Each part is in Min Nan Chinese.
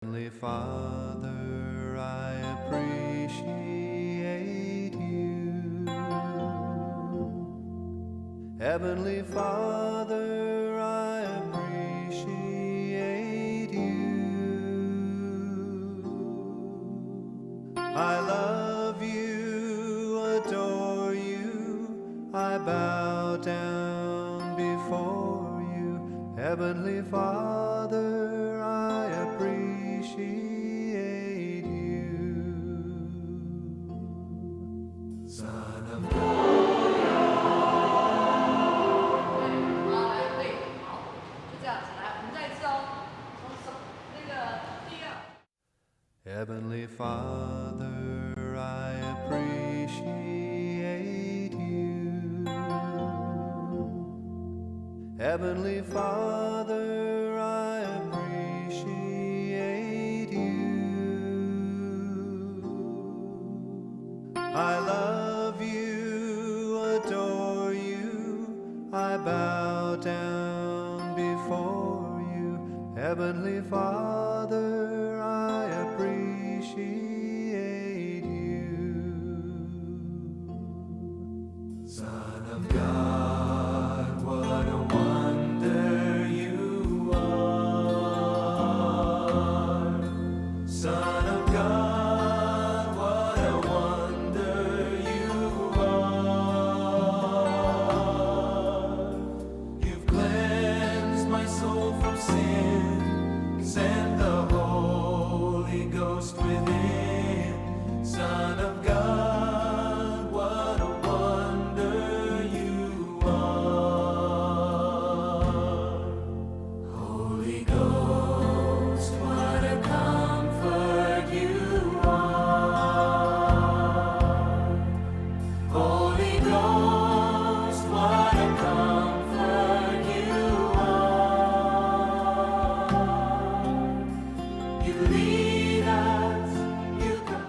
Heavenly Father, I appreciate you. Heavenly Father, I appreciate you. I love you, adore you, I bow down before you. Heavenly Father, I appreciate you. Son of God. 对，好，来，对，好，就這樣子，來，我們再一次哦，從手那個第二。 Heavenly Father, I appreciate you. Heavenly Father, I appreciate you. I love you, adore you, I bow down before you. Heavenly Father, I appreciate you. Son of God, what a wonder you are. Son of God, what a wonder you are. You've cleansed my soul from sin, sent the Holy Ghost within. Son of God, what a wonder you are. Holy Ghost, what a comfort you are. Holy Ghost, what a comfort you are. You lead us, you guide.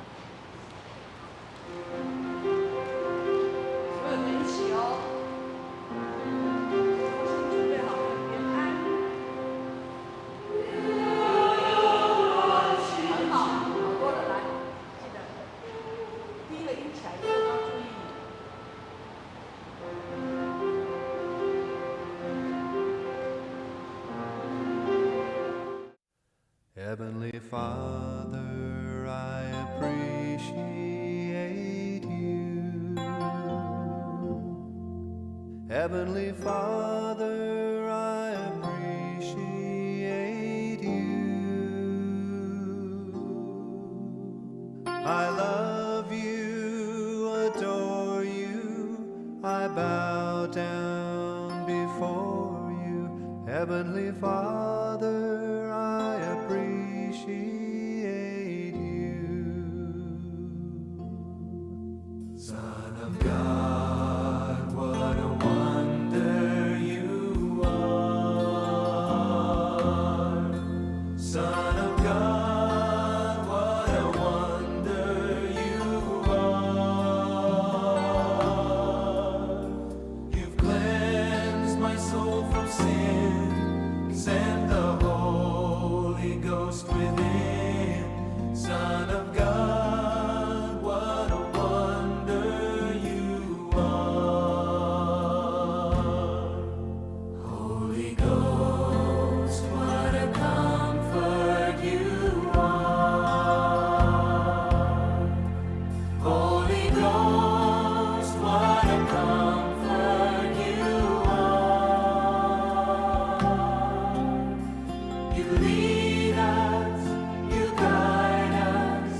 所有的一起哦，重新準備好平安，很好，好多了，來，記得第一個音起來以後要注意。 Heavenly Father, I appreciate you. Heavenly Father, I appreciate you. I love you, adore you, I bow down before you. Heavenly Father, I appreciate you. Son of God, what a wonder you are. Son of God, what a wonder you are. You've cleansed my soul from sin, sent the Holy Ghost within. Son of God, what a wonder you are. Holy Ghost, what a comfort you are. Holy Ghost, what a comfort you are. You lead us, you guide us,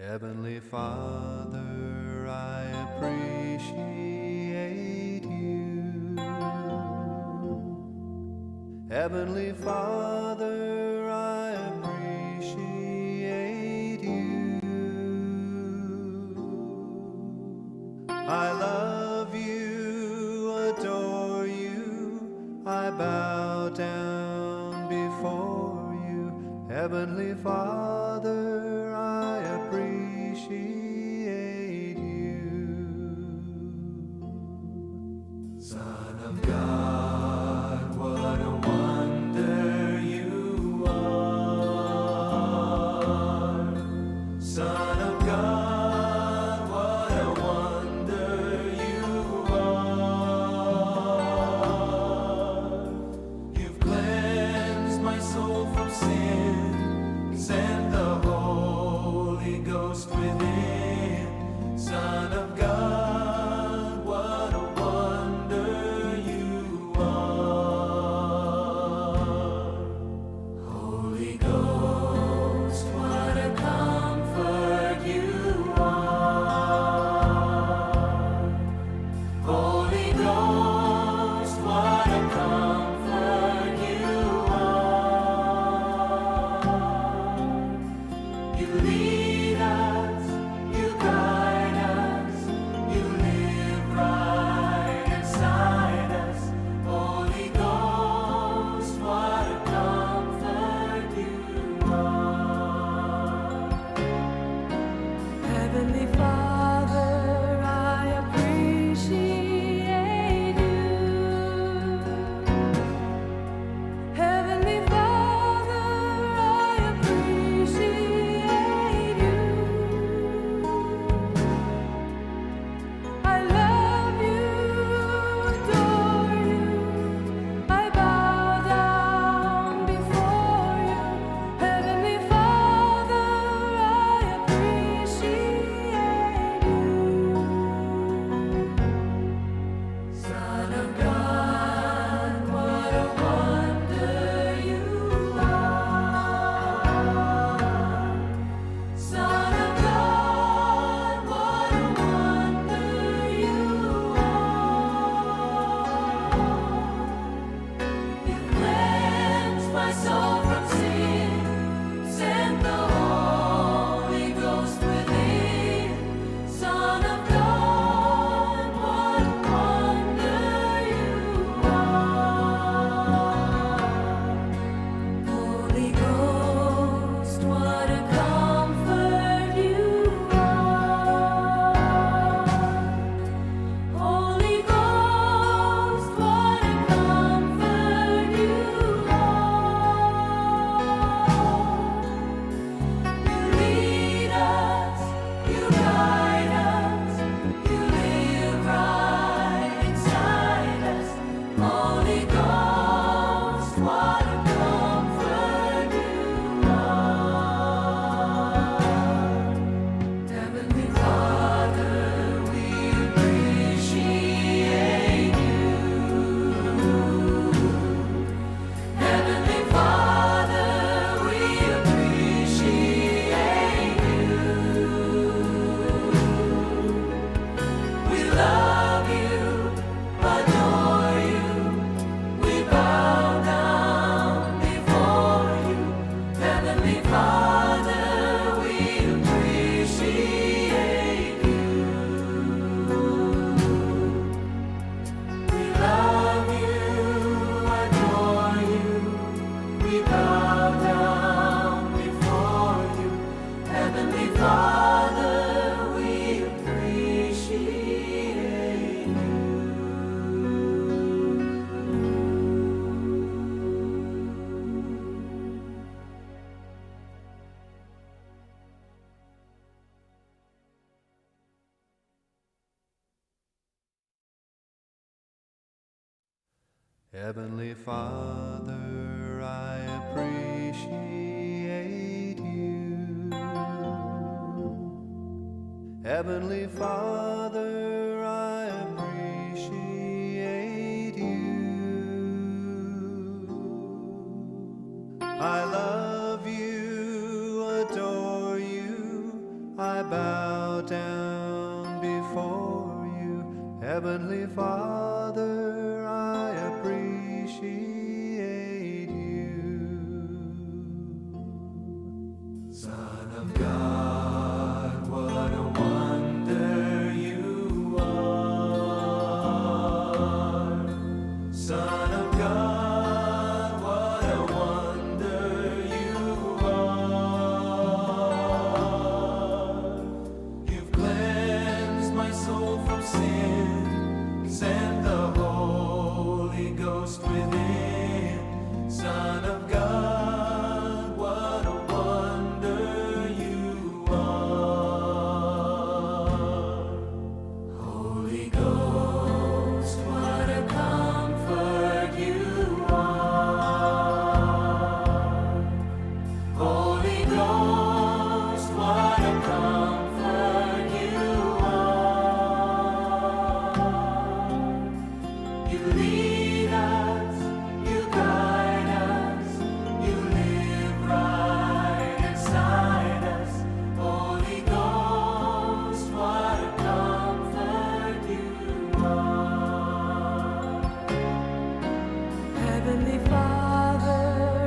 Heavenly Father, I appreciate you. Heavenly Father, I appreciate you. I love you, adore you, I bow down before you. Heavenly Father, I appreciate you. Son of God, what a wonder you are. Son of God, what a wonder you are. You've cleansed my soul from sin, sent the Holy Ghost within. Son of God, what a wonder you are. Holy Ghost, what a comfort you are. Holy Ghost, what a comfort you are. You lead us, you guide us, you live right inside us. Holy Ghost, what a comfort you are. Heavenly Father, I appreciate you. Heavenly Father, I appreciate you. I love you, adore you. I bow down before you. Heavenly Father, I appreciate you. Son of God, what a wonder you are. Son of God, what a wonder you are. You cleansed my soul from sin, sent the Holy Ghost within. Son of God, what a wonder you are. Holy Ghost, what a comfort you are. Holy Ghost, what a comfort you are. You lead us, you guide us, you live right inside us. Holy Ghost, what a comfort you are. Heavenly Father, we appreciate you. Heavenly Father, we appreciate you. We love you, adore you. We bow down before you. Heavenly Father, we appreciate you. We love you, adore you. We bow down before you. Heavenly Father, we appreciate you. Heavenly Father, I appreciate you. Heavenly Father, I appreciate you. I love you, adore you, I Heavenly Father, I appreciate you. Son of God, what a wonder you are. Son of God, what a wonder you are. You've cleansed my soul from sin, sent the Holy Ghost within. Son of God, what a wonder you are. Holy Ghost, what a comfort you are. Holy Ghost, what a comfort you are. You lead us, you guide us, you live right inside us. Holy Ghost, what a comfort you are. Heavenly Father,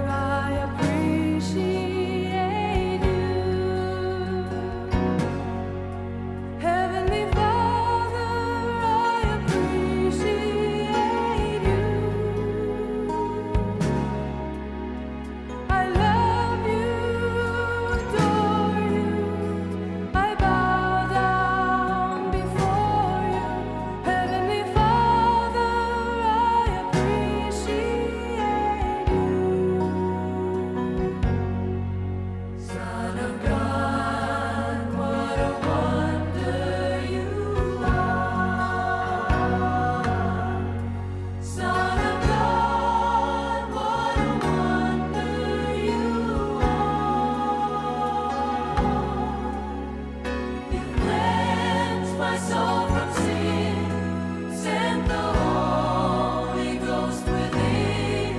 I appreciate you. Heavenly Father, I appreciate you. I love you, adore you. I bow down before you. Heavenly Father, I appreciate you. Son of God, what a wonder you are. Son of God, what a wonder you are. You cleansed my soul from sin, sent the Holy Ghost within.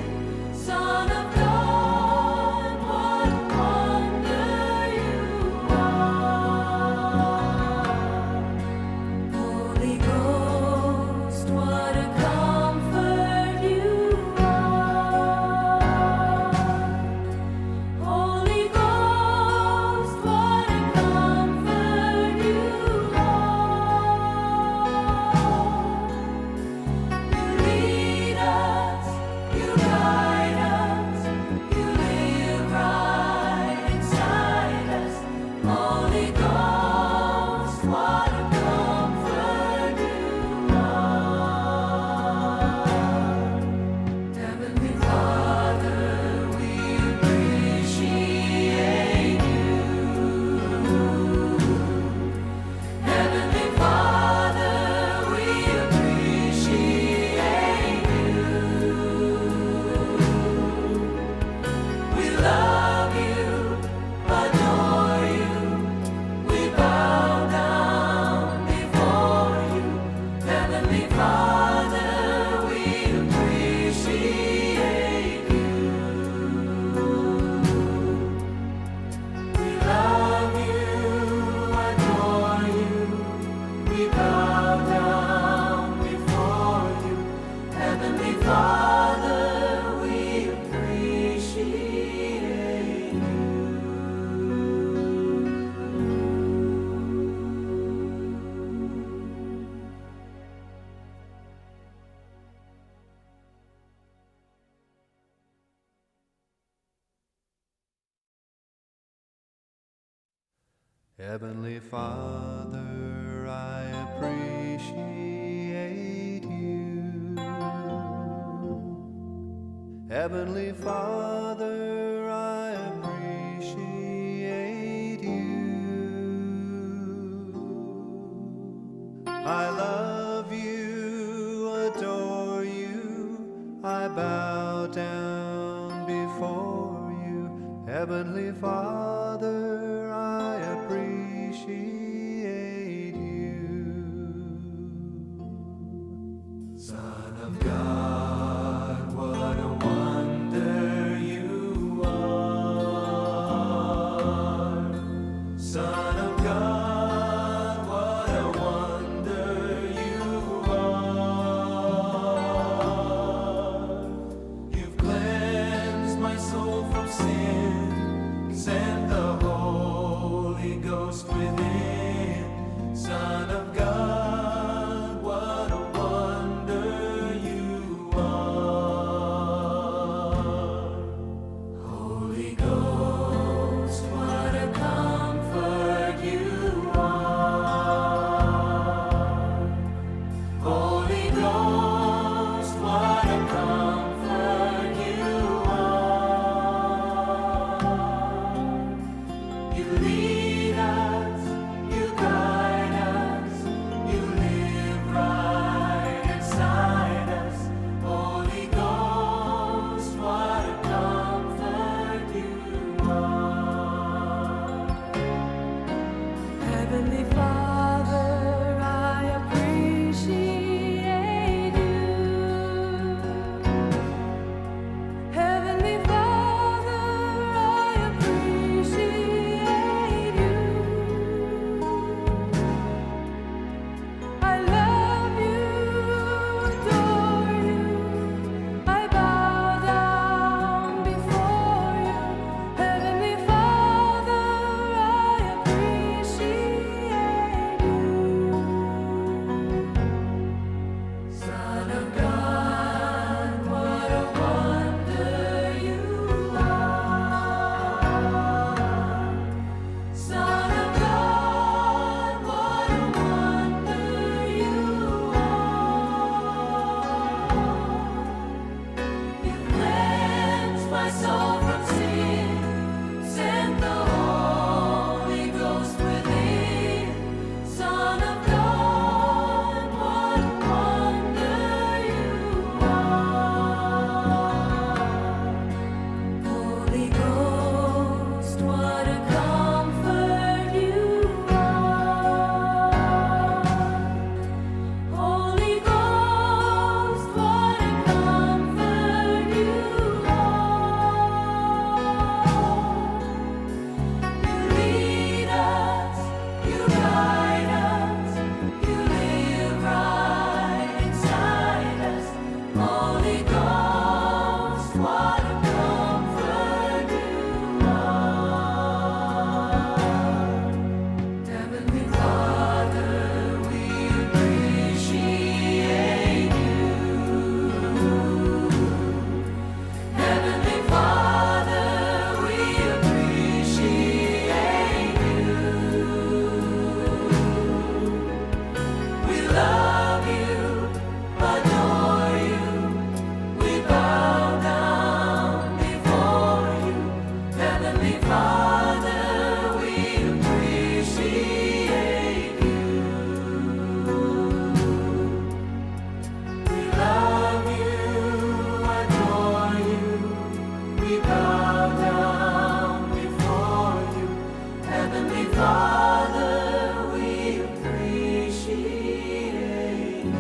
Son of God, what a wonder you are. Holy Ghost, what a comfort you are. Holy Ghost, what a comfort you are. You lead us, you guide us, you live right inside us. Holy Ghost, what a comfort you are. Heavenly Father, we appreciate you. Heavenly Father, we appreciate you. We love you, adore you. We bow down before you. Heavenly Father, we appreciate you. We love you, adore you. We bow down before you. Heavenly Father, we appreciate you. Heavenly Father, I appreciate you. Heavenly Father, I appreciate you. I love you, adore you, I bow down before you. Heavenly Father, I appreciate you. Son of God, what a wonder you are. Son of God, what a wonder you are. Sin, sent the Holy Ghost within. Son of God, what a wonder you are. Holy Ghost, what a comfort you are. Holy Ghost, what a comfort you are. You lead us, you guide us, you live right inside us. Holy Ghost, what a comfort you are. Heavenly Father, I appreciate you. Heavenly Father, I appreciate you. I love you, adore you. I bow down before you. Heavenly Father, I appreciate you. Son of God, what a wonder you are. Son of God, what a wonder you are. You cleansed my soul from sin, sent the Holy Ghost within. Son of God, what a wonder you are. Holy Ghost, what a comfort you are. Holy Ghost, what a comfort you are. You lead us, you guide us, you live right inside us. Holy Ghost, what a comfort you are. Heavenly Father, we appreciate you. Heavenly Father, we appreciate you. We love you, adore you. We bow down before you. Heavenly Father, we appreciate you. We love you, adore you. We bow down before you. Heavenly Father, we appreciate you.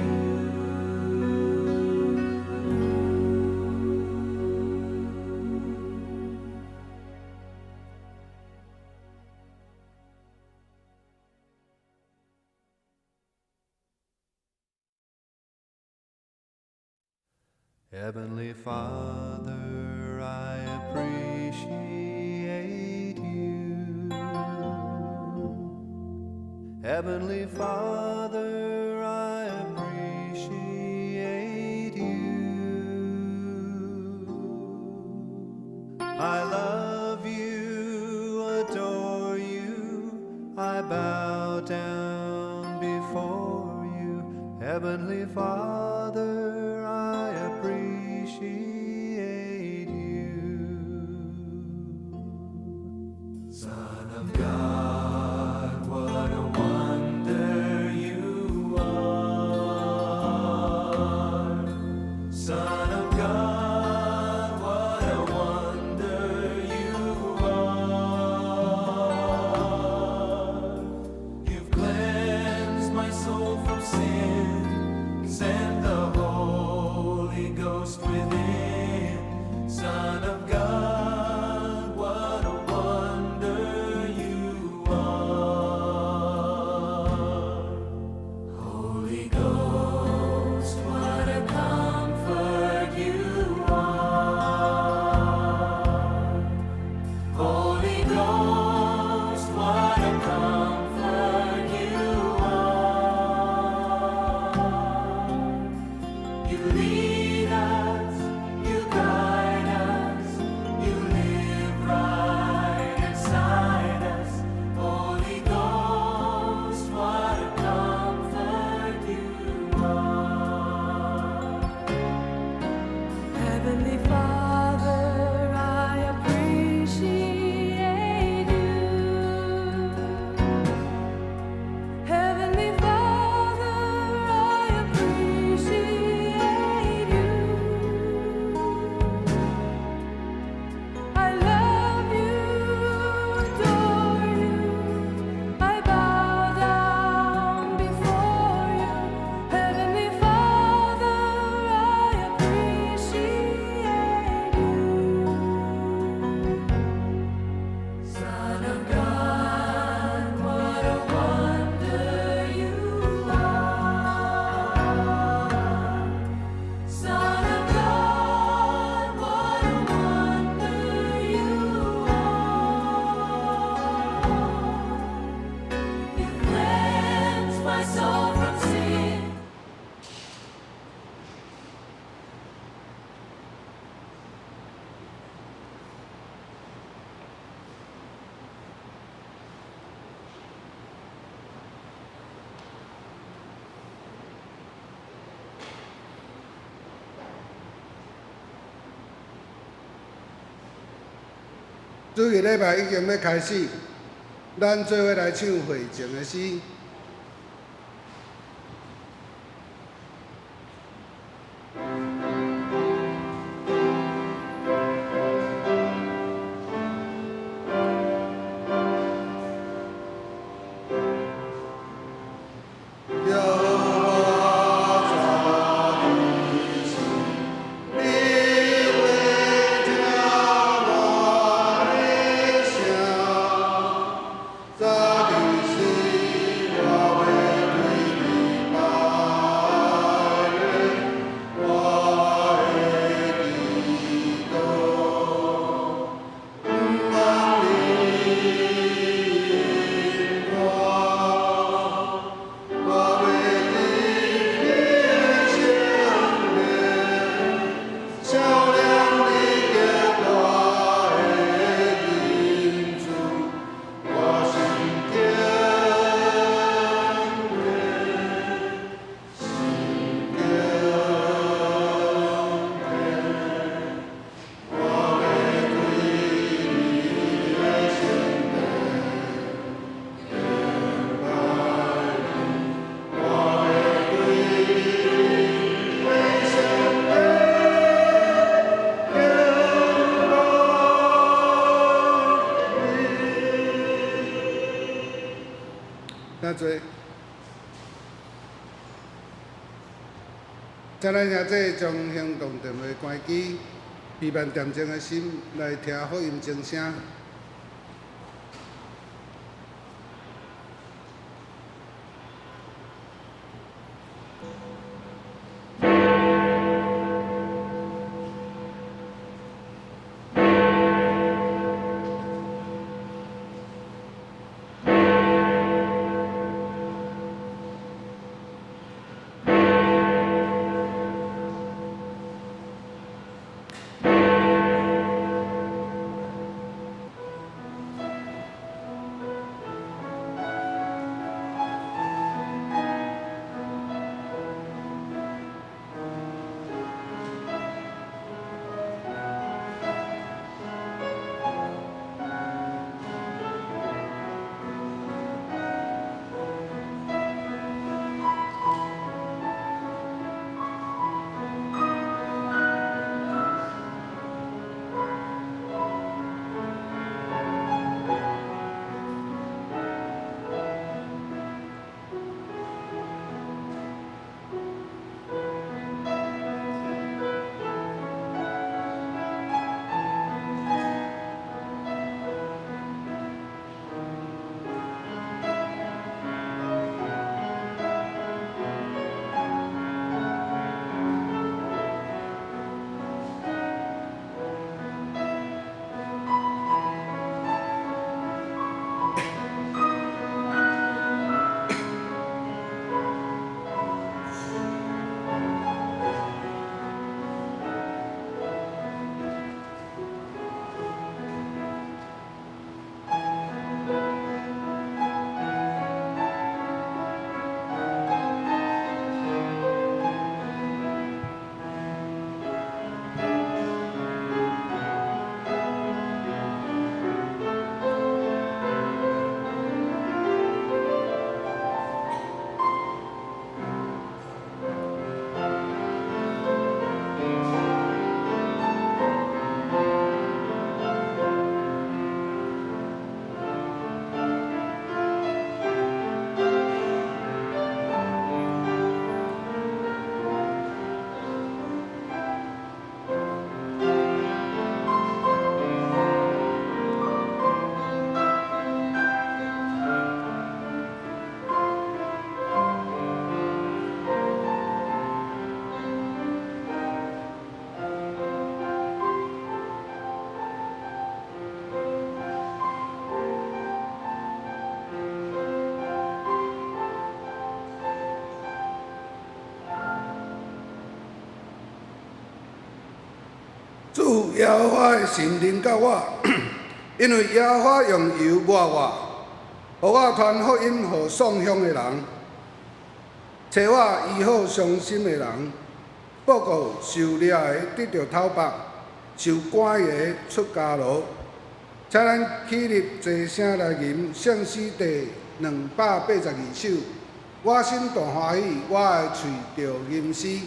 Heavenly Father, I appreciate you. Heavenly Father, I appreciate you. I love you, adore you, I bow down before you. Heavenly Father, I appreciate you. Son of God, what a wonder you are. Son of God, what a wonder you are. You've cleansed my soul from sin, sent 主日禮拜已經欲開始，咱做伙來唱會前的詩。请坐。请咱兄弟將行動電話關機，避免恬靜的心來聽福音鐘聲。主耶和華的神靈佮我，因為耶和華用油抹我，予我傳福音予喪鄉的人，揣我醫好傷心的人，報告受掠的得著討縛，受關的出監牢，請咱起立齊聲來吟聖詩第282首。我心大歡喜，我的喙著吟詩。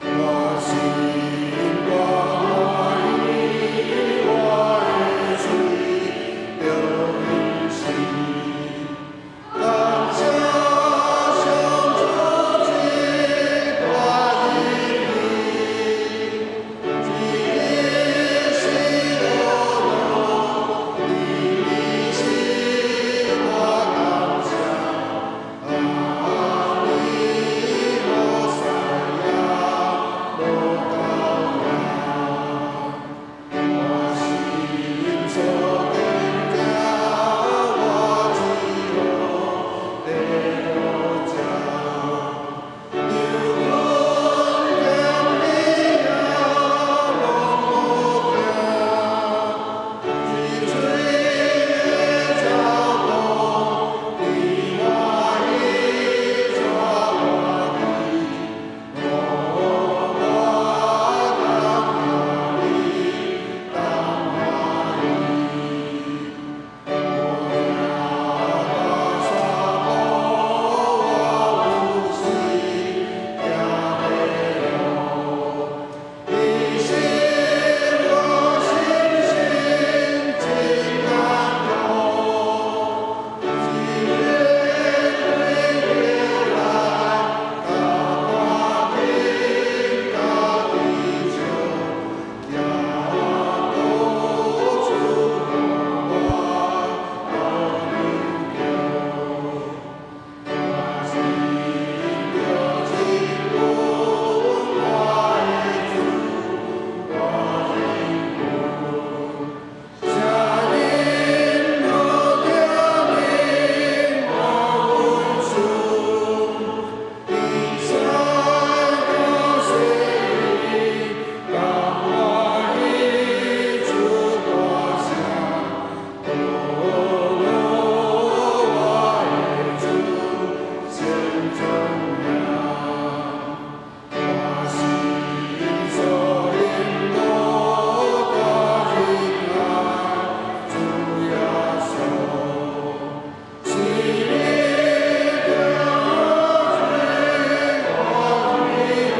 我心大歡喜，我的喙著吟詩，感謝上主這大仁義，一日時樂樂，日時我感謝，阿彌陀佛呀，無夠呀，我心所堅定，我只好得到這，有恩典你也攏無驚，一喙的草埔，你歡喜帶我去，我感謝你，當歡喜。我行大山坡，我有時行迷路，你是我心心真安妥，一日對來，甲看見家己笑，也閣祝福我多能叫。我信著這份我的主，我認請恁好聽恁我阮順，比山高勢力，甘歡喜出大聲，多我的主先傳揚。我心所因無大仁愛，主耶穌，是你將我最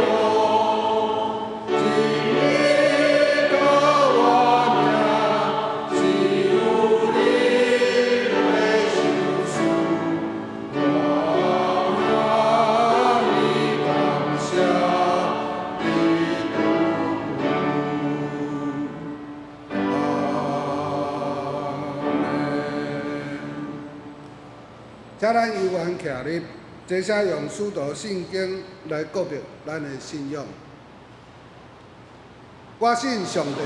我榮，今日到我命，是有你的心事，我歡喜感謝你拄阿們。請咱猶原徛立，齊聲用使徒信經來告白咱的信仰。我信上帝，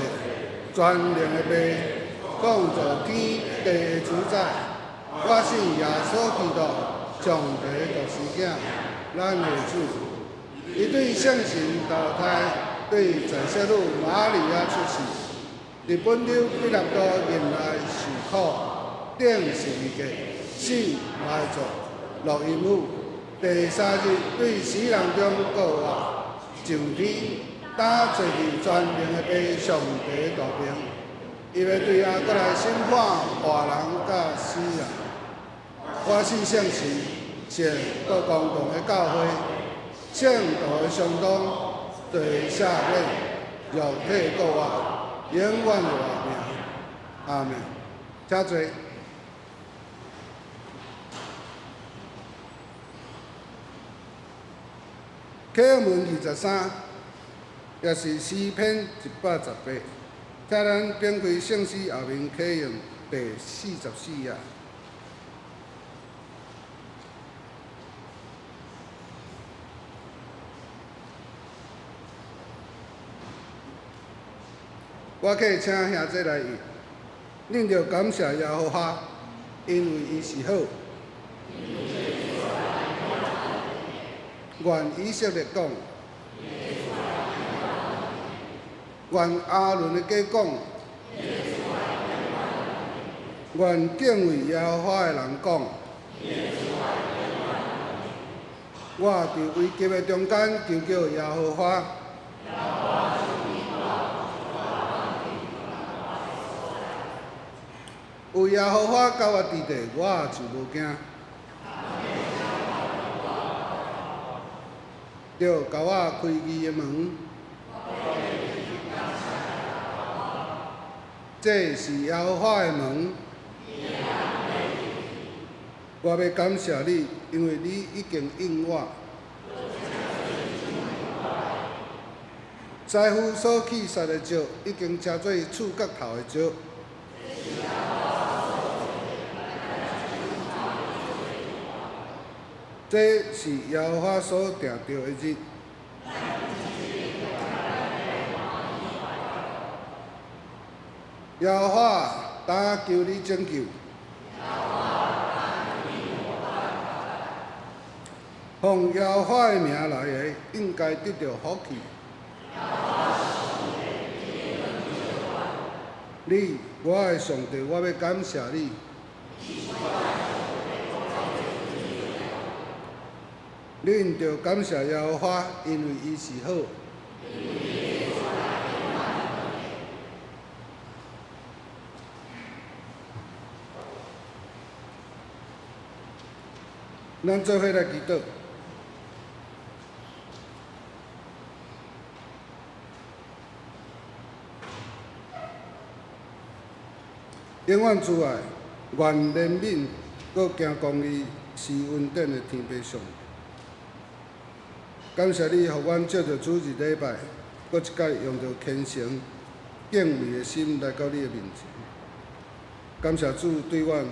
全能的父，創造天地的主宰。我信耶穌基督，上帝的獨生囝，咱的主。伊對聖神投胎，對在聖女瑪利亞出世，佇本丟彼拉多任內受苦，釘十字架，死埋葬，落陰府，第三日對死人中復活，上天，擔坐佇全能的父上帝大爿，伊欲對遐閣來審判活人佮死人。我信聖神，聖閣公同的教會，聖徒的相通，罪赦免，肉體復活，永遠的活命。阿們。請坐。啟文23，也是詩篇118，請咱展開聖詩後面啟用第44頁。我去請兄弟來譯，恁著感謝耶和華，因為伊是好。願以色列講，願亞倫的家講，願敬畏耶和華的人講。我佇危急的中間求叫耶和華。有耶和華佮我佇咧，我就無驚。著共我開義的門。這是耶和華的門。我欲感謝你，因為你已經應我。師傅所棄殺的石，已經成做厝角頭的石。這是耶和華所定著的日。耶和華，當求你拯救。奉耶和華的名來的，應該得著福氣。你，我的上帝，我欲感謝你。恁著感謝耶和華，因為伊是好。咱做伙來祈禱。永遠慈愛，願憐憫，閣行公義，施恩典的天父上帝，感謝你，予阮藉著主日禮拜，閣一擺用著虔誠敬畏的心來到你的面前。感謝主對阮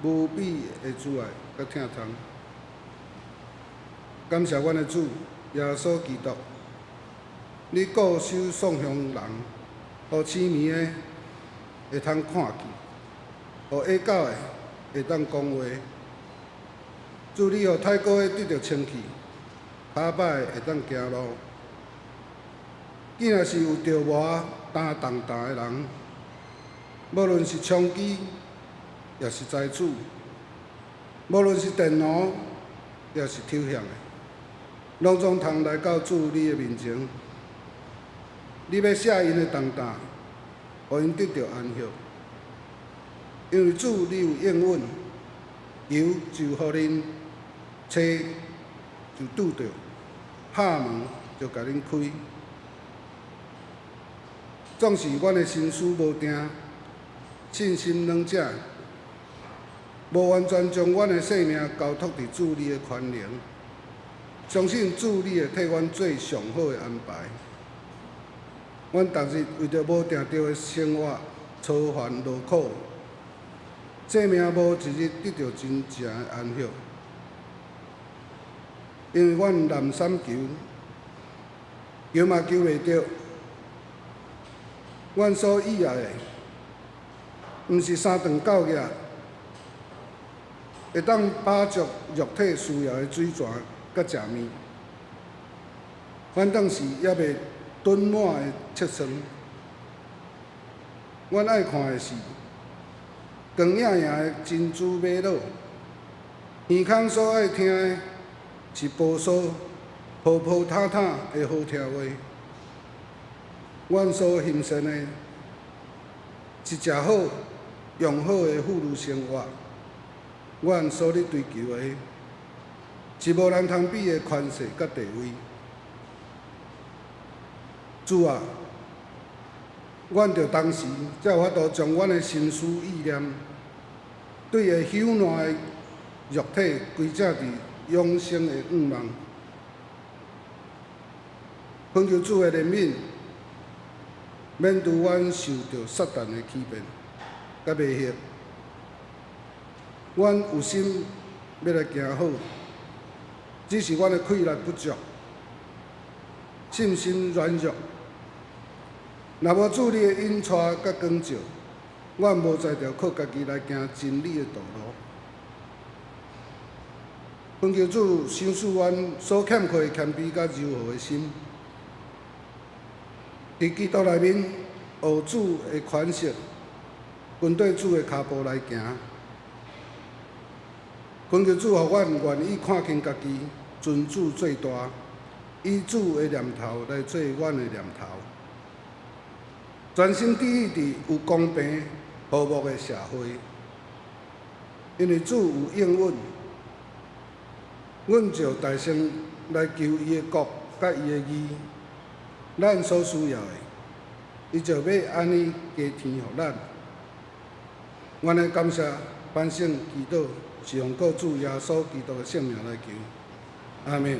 無比的慈愛佮疼痛。感謝阮的主耶穌基督，你顧守送鄉人，予痴迷的會通看見，予啞狗的會當講話。主，你予太古的得著清氣，跤擺的會當行路。囝若是有著磨擔重擔的人，無論是娼妓，抑是財主，無論是賤奴，抑是抽象的，攏總通來到主你的面前。你欲卸𪜶的重擔，予𪜶得著安息。因為主你有應允，求就予恁，揣就拄著，拍門就共恁開。總是阮的心思無定，信心軟弱，無完全將阮的性命交託佇主你的權能，相信主你會替阮做上好的安排。阮逐日為著無定著的生活操煩勞苦，性命無一日得著真正的安息，因為阮濫三求，求嘛求袂著。阮所倚愛的，毋是三頓狗額，會當飽足肉體需要的水泉佮食麵，反倒是猶未頓滿的切算。阮愛看的是光影影的珍珠瑪瑙，耳孔所愛聽的是婆娑婆婆塔塔的好聽話。阮所欣羨的是食好、用好的富裕生活。阮所咧追求的是無人通比的權勢佮地位。主啊，阮著當時才有法度將阮的心思意念，對會朽爛的肉體歸正佇永生的願望。懇求主的憐憫，免予阮受著撒旦的欺騙佮迷惑。阮有心欲來行好，只是阮的氣力不足，信心軟弱。若無主你的引帶佮光照，阮無才調靠家己來行真理的道路。懇求主賞賜阮所欠缺的謙卑佮柔和的心，佇基督內面學主的款式，跟綴主的跤步來行。懇求主予阮願意看輕家己，尊主做大，以主的念頭來做阮的念頭，專心致意佇有公平和睦的社會。因為主有應允，阮就大聲來求伊的國佮伊的義，咱所需要的，伊就欲按呢加添予咱。阮的感謝、反省、祈禱，是奉靠主耶穌基督的聖名來求。阿們。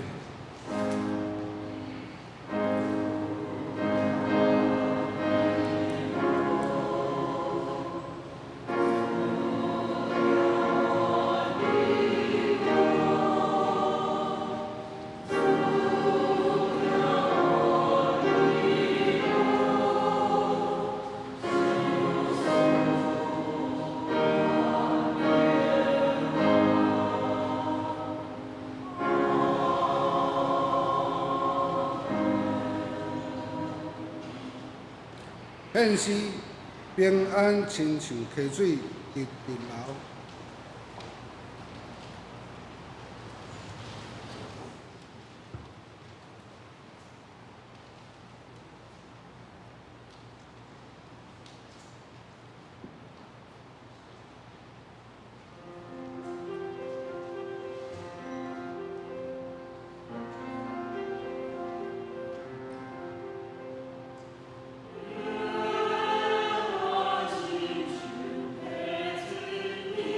獻詩平安親像溪水直直流。 親像溪水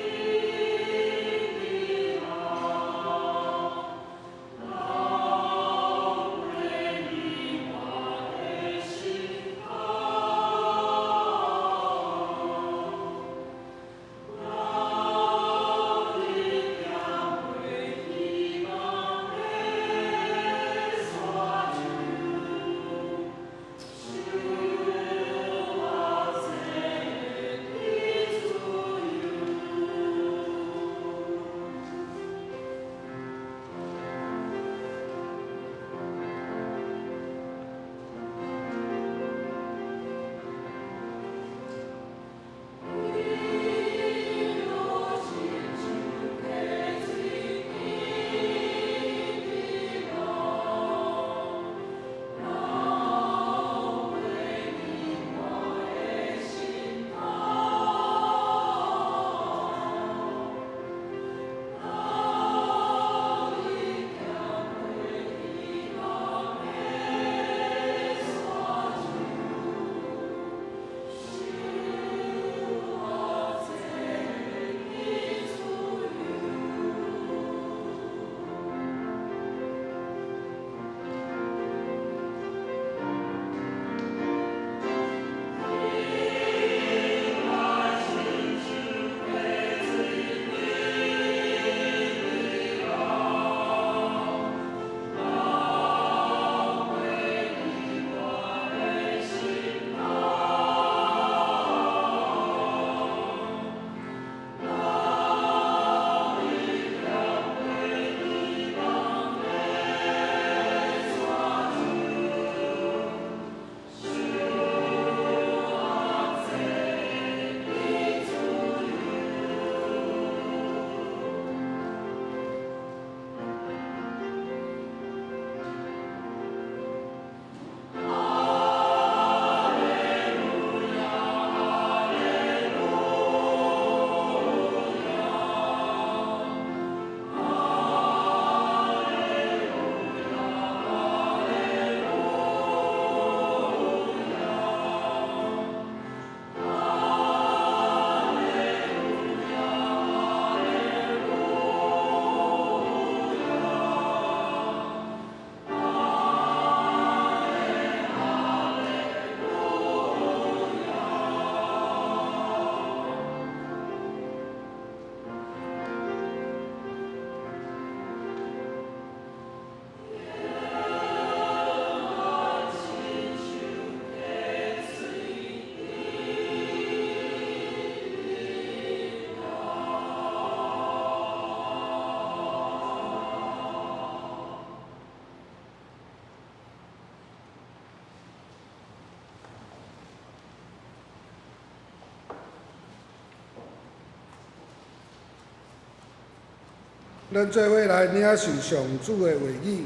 咱做伙來領受上主的話語。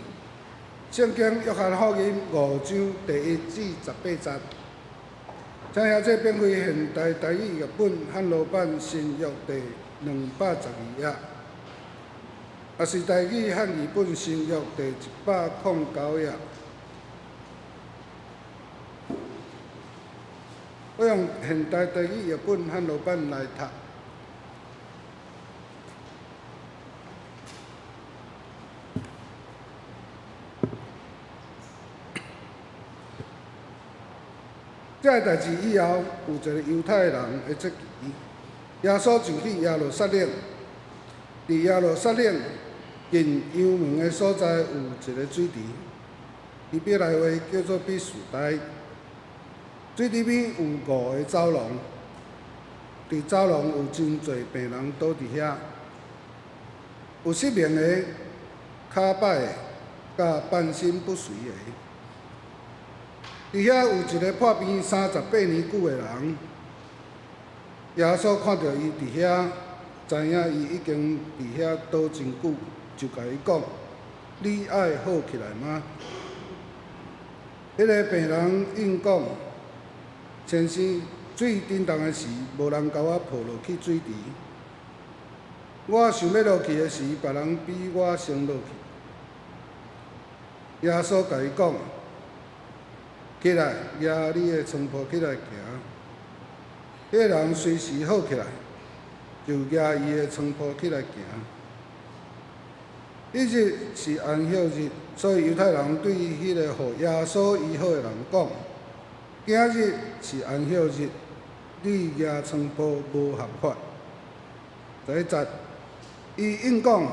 聖經約翰福音五章第一至十八節，請兄弟翻開現代台語譯本漢羅版新約第212頁，抑是台語漢語本新約第109頁。我用現代台語譯本漢羅版來讀。這个代誌以後，有一个猶太人的節期，耶穌就去耶路撒冷。佇耶路撒冷近羊門的所在，有一个水池，希伯來話叫做彼士大。水池邊有五个走廊，佇走廊有真濟病人倒佇遐，有失明的、跤擺的、佮半身不遂的。佇遐有一个破病38年久的人，耶穌看著伊佇遐，知影伊已經佇遐倒真久，就共伊講：你愛好起來嗎？彼个病人應講：先生，水振動的時，無人共我抱落去水池。我想欲落去的時，別人比我先落去。耶穌共伊講：起來，攑你的床鋪起來行。彼个人隨時好起來，就攑伊的床鋪起來行。彼日是安息日，所以猶太人對彼个予耶穌醫好的人講：今日是安息日，你攑床鋪無合法。11節，伊應講：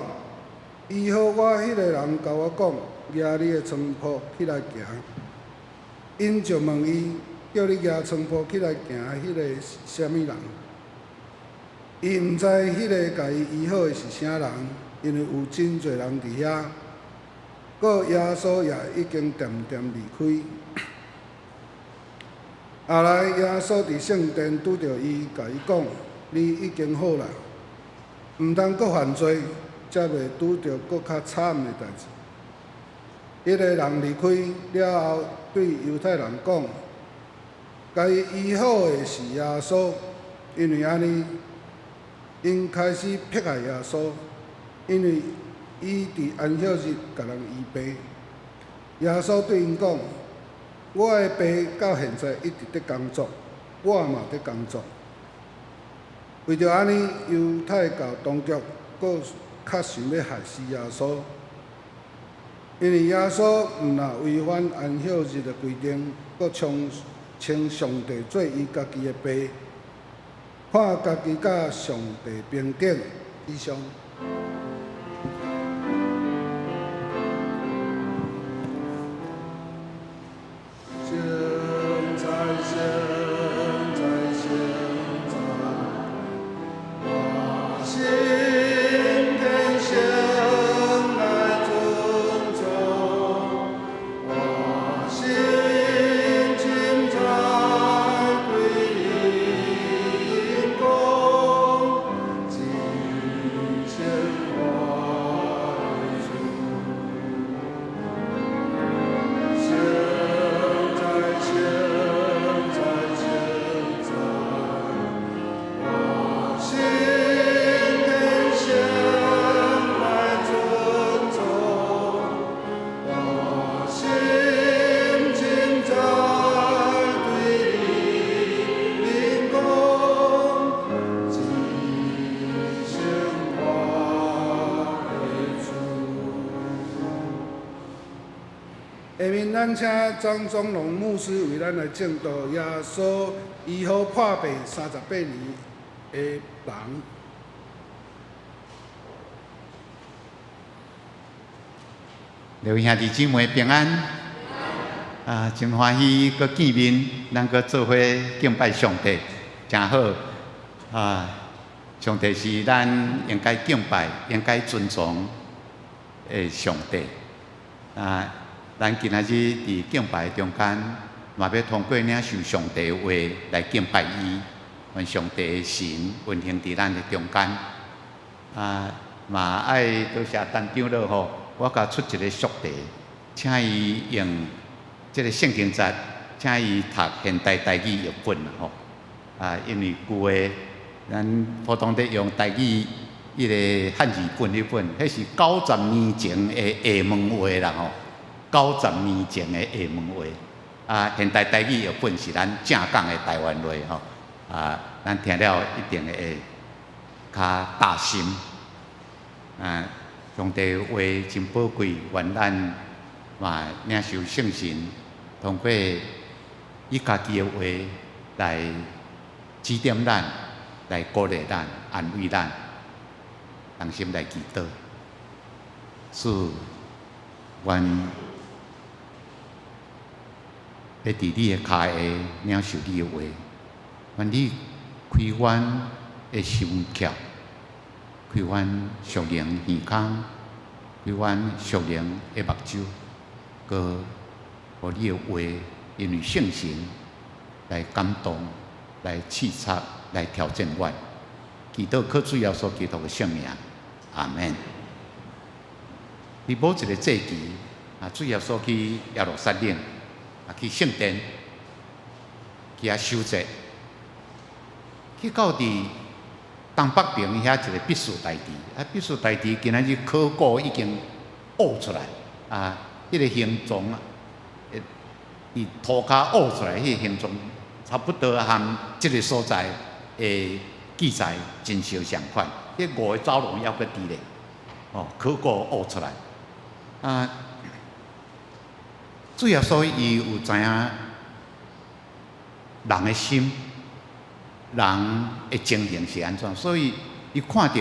醫好我彼个人共我講，攑你的床鋪起來行。𪜶就問伊：叫你攑床鋪起來行，彼个是啥物人？伊毋知彼个共伊醫好的是啥人，因為有真濟人佇遐。閣耶穌也已經漸漸離開。後來耶穌佇聖殿拄著伊，共伊講：你已經好啦，毋通閣犯罪，才袂拄著閣較慘的代誌。彼个人離開了後，對猶太人講：共伊醫好的是耶穌，因為按呢，𪜶開始迫害耶穌，因為伊佇安息日共人醫病。耶穌對𪜶講：我的爸到現在一直佇工作，我嘛佇工作。為著按呢，猶太教當局閣較想欲害死耶穌，因為耶穌毋但違反安息日的規定，閣稱上帝做伊家己的爸，看家己佮上帝平等。以上。聖哉，聖哉，聖哉，我心天上來尊崇，我心深知歸你功，至聖我的主。聖哉，聖哉，聖哉，我心天上來尊崇，我心深知對你靈功，至聖我的主。下面咱請張宗龍牧師為咱來證道耶穌醫好破病38年的人。各位兄弟姊妹平安，啊，真歡喜閣見面，咱閣做伙敬拜上帝，誠好。啊，上帝是咱應該敬拜、應該尊崇的上帝。啊，咱今仔日佇敬拜中間，嘛欲通過領受上帝的話來敬拜伊，願上帝的神運行佇咱的中間。啊，嘛愛多謝陳長老吼，我共出一个俗題，請伊用這个聖經節，請伊讀現代台語譯本吼。啊，因為舊的咱普通咧用台語彼个漢字本彼本，彼是90年前的廈門話啦吼，90年前的廈門話。啊，現代台語譯本是咱正港的台灣話吼。啊，咱聽了一定會較貼心。啊，上帝話真寶貴，願咱嘛領受聖神，通過伊家己的話來指點咱，來鼓勵咱，安慰咱，同心來祈禱。主，願欲佇你的跤下領受你的話，願你開阮的心竅，開阮屬靈耳孔，開阮屬靈的目睭，閣予你的話，因為聖神來感動、來刺插、來挑戰阮。祈禱靠主耶穌基督的聖名，阿門。佇某一个節期，啊，主耶穌去耶路撒冷，啊，去聖殿，去遐守節，去到佇東北邊遐一个畢士大池，啊，畢士大池今仔日考古已經挖出來，啊，彼个形狀啊，佇塗跤挖出來彼个形狀，差不多和這个所在的記載真相相款。彼五个走廊猶閣佇咧，哦，考古挖出來，啊，主耶穌伊有知影人的心，人的情形是按怎，所以伊看著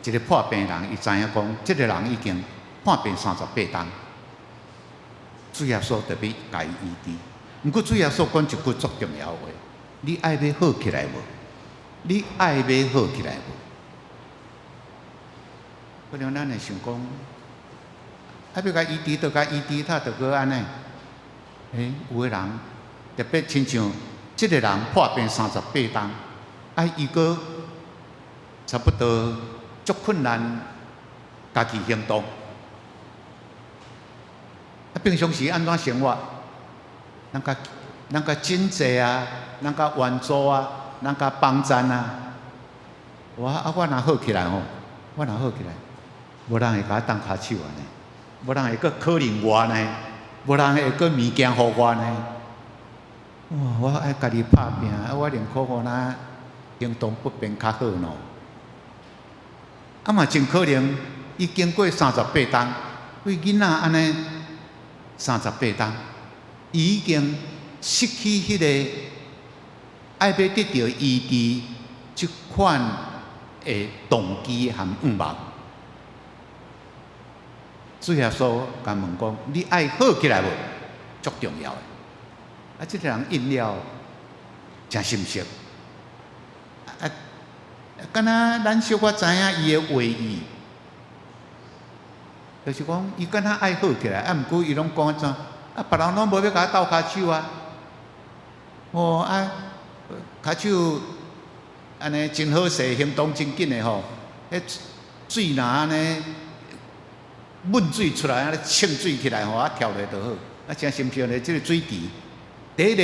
一个破病人，伊知影講，這个人已經破病38冬，主耶穌就欲共伊醫治。毋過主耶穌講一句足重要的話：你愛欲好起來無？你愛欲好起來無？可能咱會想講，啊，欲共醫治，就共醫治，他就閣按呢？欸，有的人特別親像這个人破病38冬，啊，伊閣差不多足困難，家己行動。啊，平常時按怎生活？咱較賑濟啊，咱較援助啊，咱較幫贊啊。我啊，我若好起來吼，我若好起來，無人會共我動跤手按呢，無人會閣可憐我呢，無人會閣物件予我呢。哇！我愛家己拍拚，啊，我寧可我若行動不便較好喏。啊嘛真可能，伊經過三十八冬，對囡仔按呢三十八冬，伊已經失去彼个愛欲得著醫治這款的動機和願望。主耶穌共問講：你愛好起來無？足重要的。啊，這个人應了，誠心適。啊，敢若咱小可知影伊的話意，就是講伊敢若愛好起來，啊，毋過伊攏講按怎？啊，別人攏無欲共我鬥跤手啊！哦啊，跤手按呢真好勢，行動真緊的吼，彼水若按呢抿水出來，按呢衝水起來吼，啊跳落就好。啊，誠心適咧，這个水池第一个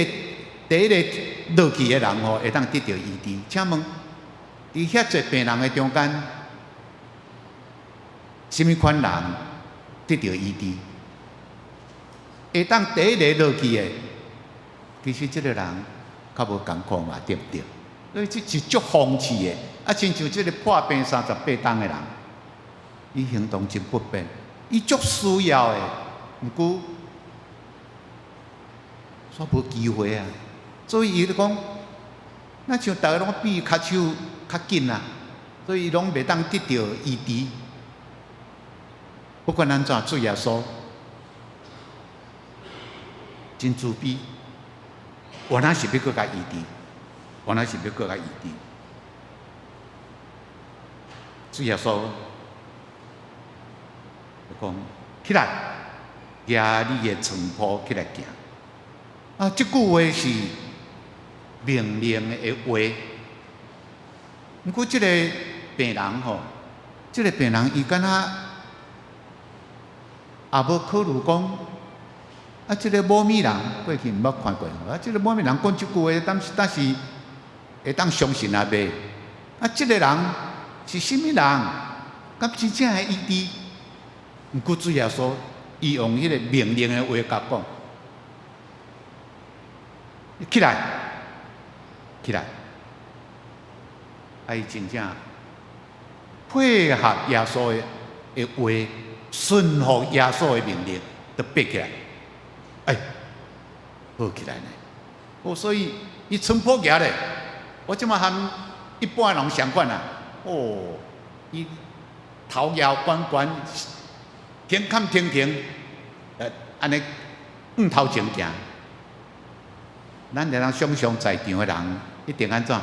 落去的人吼，會當得著醫治。請問，佇遐濟病人的中間，啥物款人得著醫治？會當第一个落去的，其實這个人較無艱苦嘛，對毋對？所以這是足諷刺的。啊，親像這个破病38冬的人，伊行動真不便，伊足需要的，毋過煞無機會啊。所以伊就講，若像逐个攏比跤手較緊啊，所以伊攏袂當得著醫治。不管按怎，主耶穌真慈悲，原來是欲閣共醫治，原來是欲閣共醫治。主耶穌就講：起來，舉你的床鋪起來行。啊，這句話是命令的話。毋過這个病人吼，這个病人伊敢若也無考慮講，啊，這个某物人過去毋捌看過，啊，這个某物人講這句話，當是當是會當相信抑未？啊，這个人是啥物人？敢真正會醫治？毋過主耶穌，伊用彼個命令的話共講：起來，起來！啊，伊真正配合耶穌的話，順服耶穌的命令，就爬起來，哎，好起來呢！哦，所以伊床鋪徛咧，我這馬和一般人相款啊！哦，伊頭搖懸懸，胸坎挺挺，按呢向頭前行。咱會當想像在場的人一定按怎？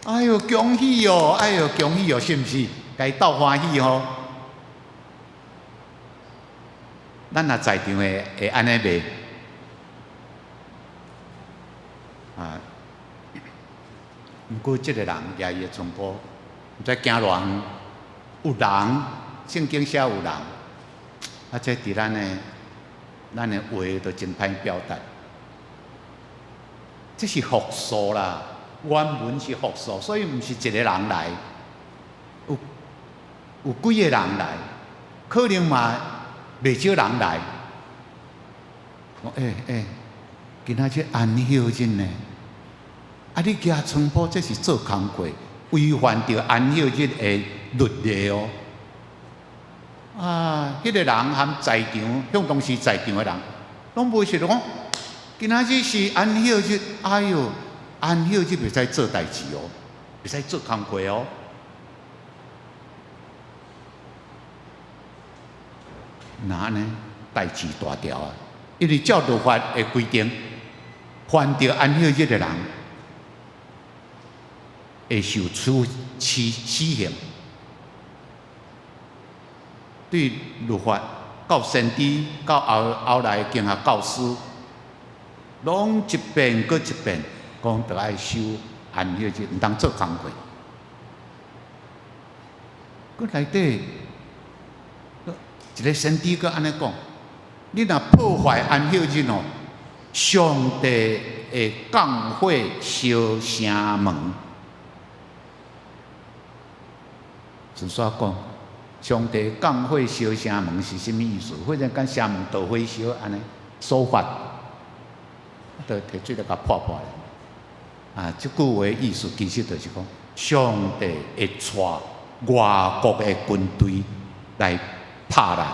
哎喲，恭喜哦！哎喲，恭喜哦！是毋是？共伊鬥歡喜吼！咱若在場的會按呢袂？啊！毋過這个人舉伊的床鋪，毋知行偌遠，有人，聖經寫有人，啊，這佇咱的話都真歹表達。這是複數啦，原文是複數，所以毋是一個人來，有幾个人來，可能嘛袂少人來。講欸欸，今仔日安息日呢？啊，你舉床鋪這是做工課，違反著安息日的律例哦。啊，彼個人含在場，向當時在場的人，攏無想著講，今仔日是安息日，哎喲，安息日袂使做代誌哦，袂使做工課哦。那按呢？代誌大條啊！因為照律法的規定，犯著安息日的人會受處死死刑。對律法到先知到後後來經學教師，攏一遍閣一遍講，著愛守安息日，毋通做工課。閣內底一个先知閣按呢講：你若破壞安息日哦，上帝會降火燒城門。順煞講，上帝降火燒城門是啥物意思？忽然間城門著火燒按呢說法，就提水來共破破咧。啊，這句話意思其實就是講，上帝會帶外國的軍隊來拍咱，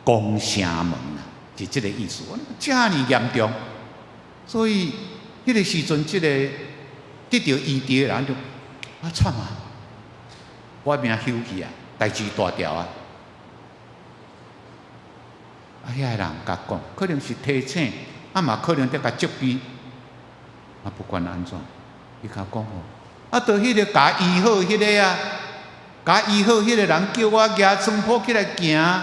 攻城門啊，是這个意思。遮爾嚴重，所以彼个時陣，這個得著醫治的人就啊慘啊！我命休去啊，代誌大條啊！啊，遐个人共講，可能是提醒，啊嘛可能佇共責備，啊不管按怎，伊共講吼，啊，著彼個共醫好彼个啊，共醫好彼個人叫我舉床鋪起來行，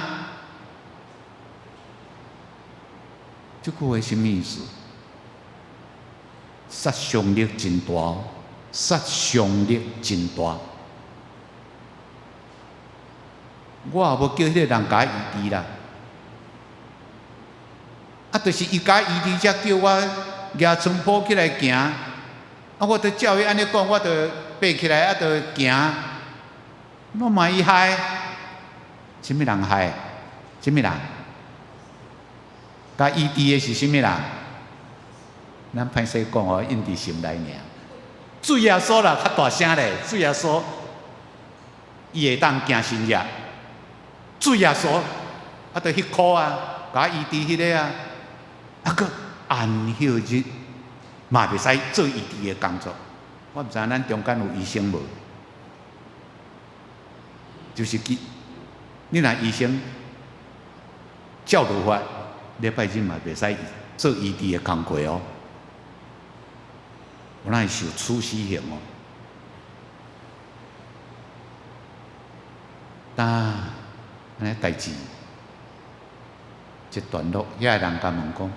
這句話啥物意思？殺傷力真大，殺傷力真大。我也無叫彼個人共我醫治啦，啊，就是伊共我醫治，才叫我舉床鋪起來行。啊，我著照伊按呢講，我著爬起來，啊，著行。攏嘛伊害，啥物人害？啥物人？共醫治的是啥物人？咱歹勢講哦，印佇心內爾。主耶穌啦，較大聲咧。主耶穌，伊會當行神跡。主耶穌，啊，著彼箍啊，共醫治彼个啊，啊，閣安息日嘛袂使做醫治的工作。我毋知影咱中間有醫生無？就是記，你若醫生照律法，禮拜日嘛袂使做醫治的工課哦。有哪會受處死刑哦？但按呢代誌，一段落，遐个人共問講：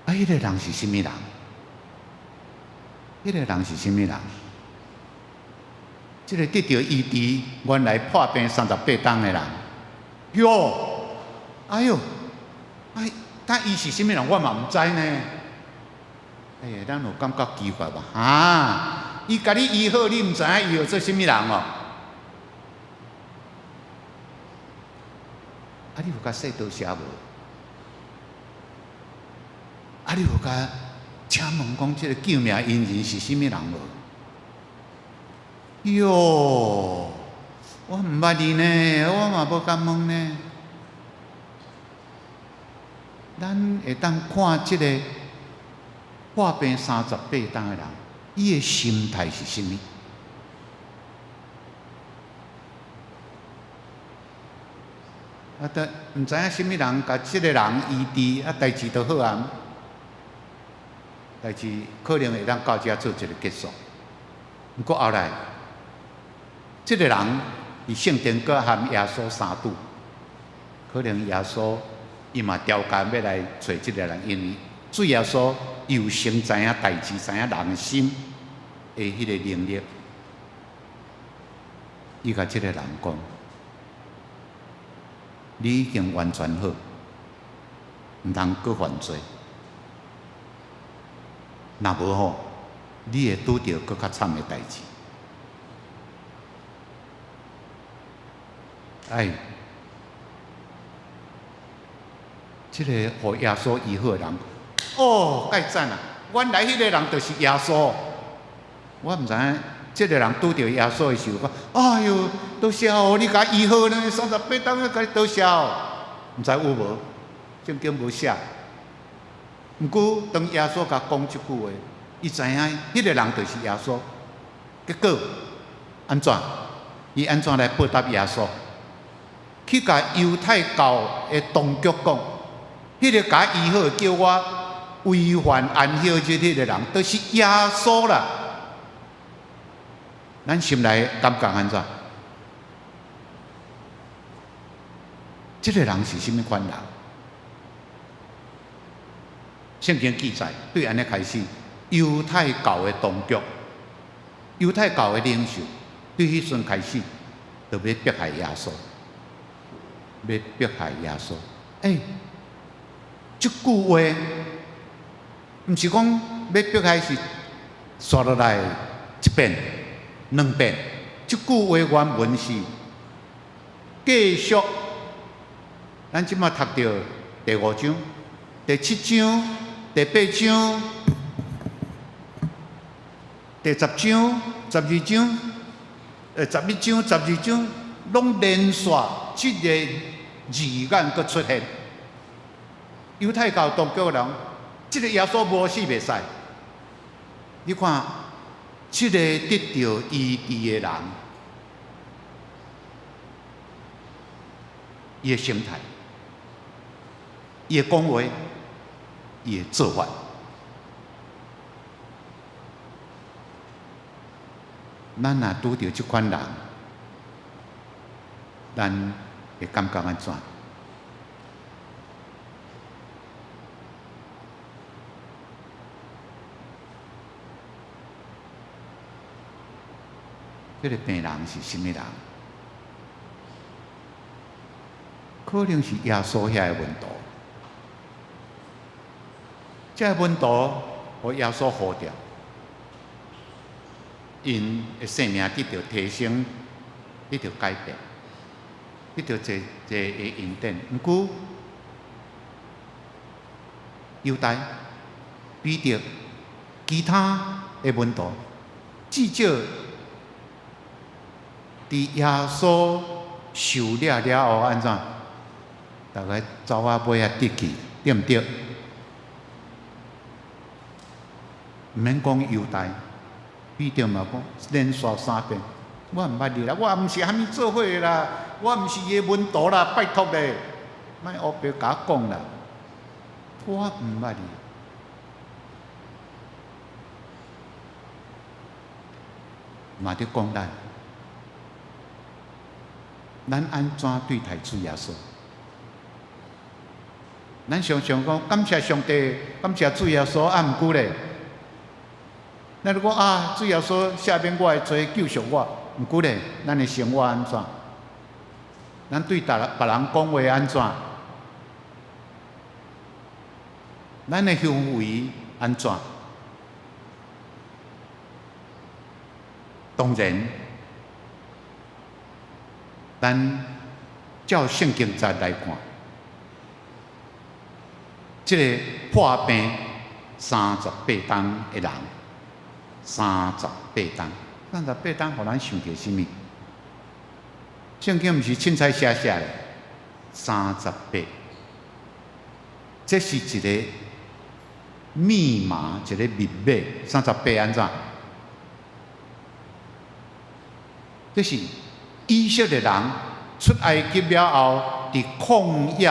啊，彼個人是啥物人？彼個人是啥物人？這个得著醫治，原來破病38冬的人，喲，哎喲，哎，但伊是啥物人，我嘛毋知呢。哎呀，咱有感覺奇怪無？哈，伊共你醫好，你毋知影伊有做啥物人哦？啊，你有共說多謝無？啊，你有共請問講這个救命恩人是啥物人無？喲，我毋捌伊呢，我嘛無共問呢。咱會當看這个破病38冬的人，伊的心態是啥物？啊，但毋知影啥物人共這个人醫治，啊，代誌就好啊。代誌可能會當到遮做一个結束。毋過後來，這个人佇聖殿閣和耶穌相拄，可能耶穌伊嘛調工欲來揣這个人，因為主耶穌伊有先知影代誌，知影人的心的彼个能力。伊共這个人講：你已經完全好，毋通閣犯罪。若無吼，你會拄著閣較慘的代誌。哎，這个予耶穌醫好的人，哦，蓋讚啊！原來彼个人就是耶穌。我毋知影，這个人拄著耶穌的時候，講：哎喲，多謝哦，你共我醫好呢，38冬，共你多謝哦。毋知有無？聖經無寫。毋過當耶穌共講這句話，伊知影彼个人就是耶穌。結果按怎？伊按怎來報答耶穌？去共猶太教的當局講，彼个共我醫好，叫我違反安息日彼个人，就是耶穌啦。咱心內感覺按怎？這个人是啥物款人？聖經記載，對按呢開始，猶太教的當局、猶太教的領袖，對彼陣開始，就欲迫害耶穌，欲迫害耶穌。欸，這句話，毋是講欲迫害是紲落來一遍、兩遍。這句話原文是繼續。咱這馬讀著第五章、第七章、第八章、第十章、12章、11章、12章，攏連續這个字眼閣出現。猶太教當局的人，這个耶穌無死袂使。你看，這个得著醫治的人，伊的心態，伊的講話，伊的做法，咱若拄著這款人，咱會感覺按怎？這个病人是啥物人？可能是耶穌遐的門徒，這个門徒予耶穌呼著，𪜶的生命得著提升，得著改變，得著濟濟的恩典。毋過猶大、彼得、其他的門徒，至少佇耶穌受掠了後，按怎？逐家走啊尾仔得去，對毋對？毋免講猶大，彼得嘛講連續三遍，我毋捌你啦，我毋是啥物做伙的啦，我毋是伊的門徒啦，拜託咧，莫烏白共我講啦，我毋捌你。嘛佇講咱，咱按怎對待主耶穌？咱常常講感謝上帝，感謝主耶穌，啊，毋過咧，咱如果啊，主耶穌赦免我的罪，救贖我，毋過咧，咱的生活按怎？咱對別人別人講話按怎？咱的行為按怎？當然，咱照聖經節來看，這個破病三十八冬的人，三十八冬，三十八冬，予咱想著啥物？聖經毋是凊彩寫寫的，三十八，這是一個密碼，一個密碼。三十八按怎？這是以色列人出埃及了後，佇曠野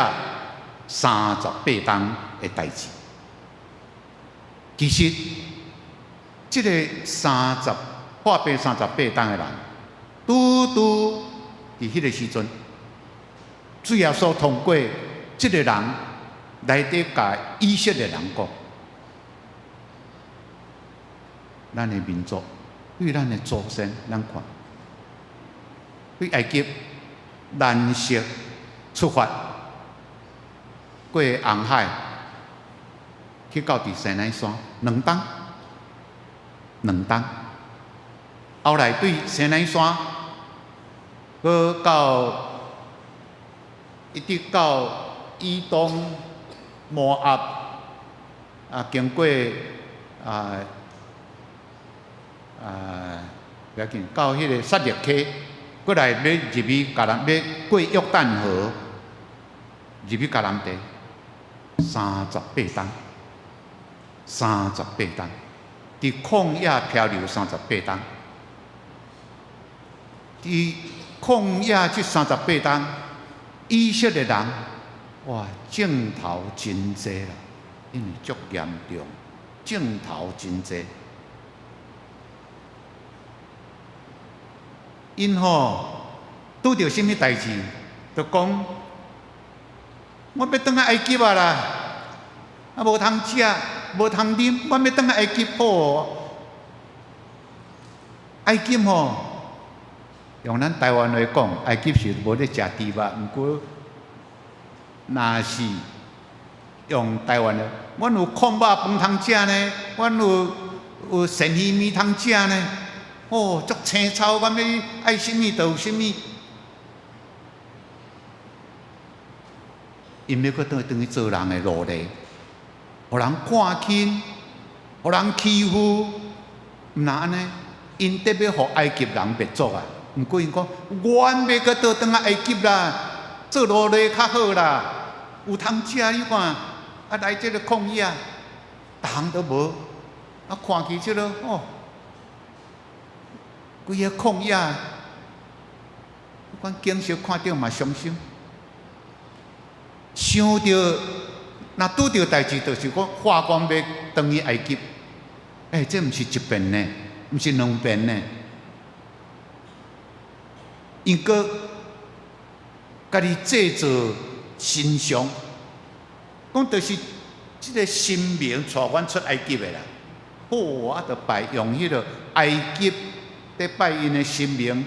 三十八冬的代誌。其實，這個三十破病三十八冬的人，拄拄佇彼個時陣，主耶穌通過這個人來佇共以色列人講：咱的民族對咱的祖先，咱看。對埃及蘭塞出發，過紅海，去到佇西奈山兩冬，兩冬。後來對西奈山，閣到一直到以東摩押，啊，經過啊啊，不要緊，到彼個撒勒溪。過來欲入去迦南，欲過約旦河入去迦南地，三十八冬，三十八冬，佇曠野漂流三十八冬，佇曠野這三十八冬，以色列人哇，症頭真濟啦，因為足嚴重，症頭真濟。𪜶吼拄著啥物代誌，就講我欲轉來埃及啊啦，啊無通食，無通啉，我欲轉來埃及好。埃及吼，用咱台灣話講，埃及是無咧食豬肉，毋過若是用台灣話，阮有炕肉飯通食呢，阮有有鱔魚麵通食呢。哦，足青草，阮欲愛啥物就有啥物。𪜶欲閣轉轉去做人的奴隸，予人看輕，予人欺負，毋若按呢，𪜶得欲予埃及人滅族啊！毋過𪜶講，阮欲閣倒轉來埃及啦，做奴隸較好啦，有通食你看，啊來這個曠野，逐項都無，啊看起這個哦。規个曠野，這款景色看著嘛傷心。想著若拄著代誌，就是講化光欲轉去埃及。欸，這毋是一遍呢，毋是兩遍呢。𪜶閣家己製造神像，講就是這个神明帶阮出埃及的啦。好，啊，就拜用彼个埃及。佇拜𪜶的神明，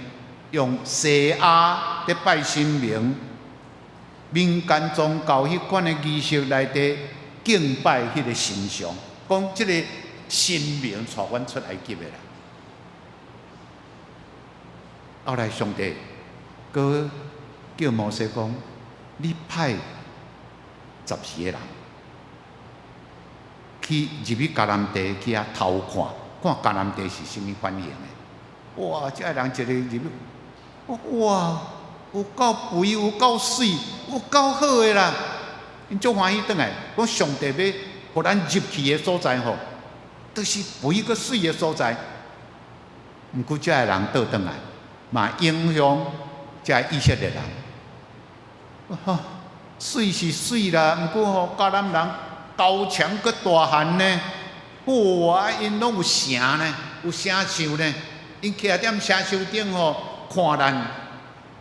用西亞佇拜神明，民間宗教彼款的儀式來佇敬拜彼个神像，講這个神明帶阮出埃及的啦。後來上帝閣叫摩西講：你派十二个人去入去迦南地去遐偷看，看迦南地是啥物款型的。哇！這个人一個入去，哇！有夠肥，有夠媠，有夠好的啦！𪜶足歡喜轉來，講上帝欲予咱入去的所在吼，就是肥閣媠的所在。毋過這个人倒轉來，嘛影響這个以色列人。哈，媠是媠啦，毋過吼迦南人高強閣大漢呢，哇！𪜶攏有城呢，有城樹呢。𪜶徛踮城樹頂吼，看咱，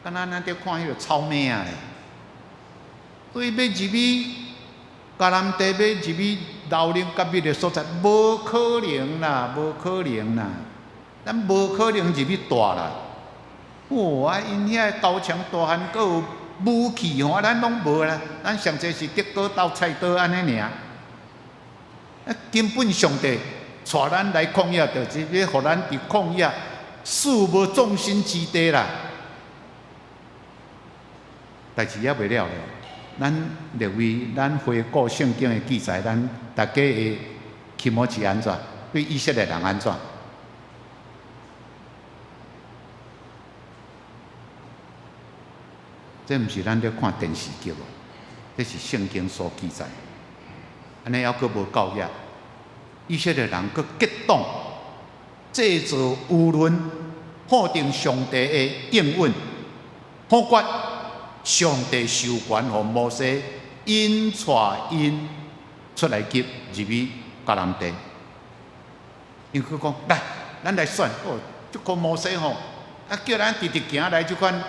敢若咱佇看彼個草蜢仔咧。所以欲入去迦南地，欲入去流奶佮蜜的所在，無可能啦，無可能啦，咱無可能入去蹛啦。哦，啊，𪜶遐高強大漢，閣有武器吼，啊，咱攏無啦，咱上濟是竹篙鬥菜刀按呢爾。啊，根本上帝帶咱來曠野，就是欲予咱佇曠野死無葬身之地啦。代誌猶未了咧，咱略為咱回顧聖經的記載，咱大家的気持ち按怎？對以色列人按怎？這毋是咱咧看電視劇哦，這是聖經所記載。按呢猶閣無夠額，以色列人閣結黨，製造輿論，否定上帝的應允，否決上帝授權予摩西引帶𪜶出埃及入去迦南地。𪜶閣講來，咱來選哦，這個摩西吼，啊叫咱直直行來這款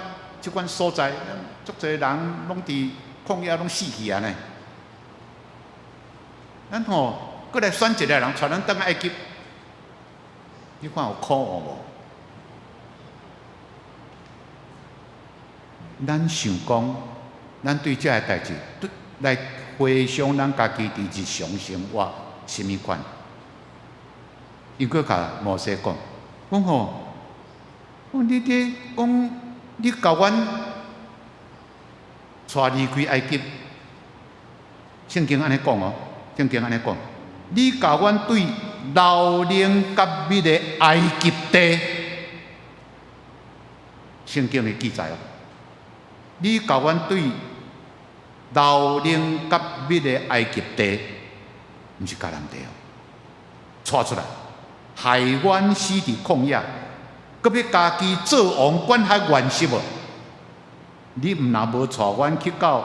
這款所在，足濟人攏佇曠野攏死去啊呢。咱吼，閣來選一个人，帶咱轉來埃及，你看有可惡無？咱想講，咱對這个代誌，對來回想咱家己佇日常生活啥物款？𪜶閣共摩西講，講吼，講你咧講，你共阮帶離開埃及，聖經按呢講哦。聖經按呢講，你共阮對流奶佮蜜的埃及地，聖經的記載哦，你共阮對流奶佮蜜的埃及地，毋是迦南地哦，帶出來，害阮死佇曠野，閣欲家己做王管轄原是無？你毋若無帶阮去到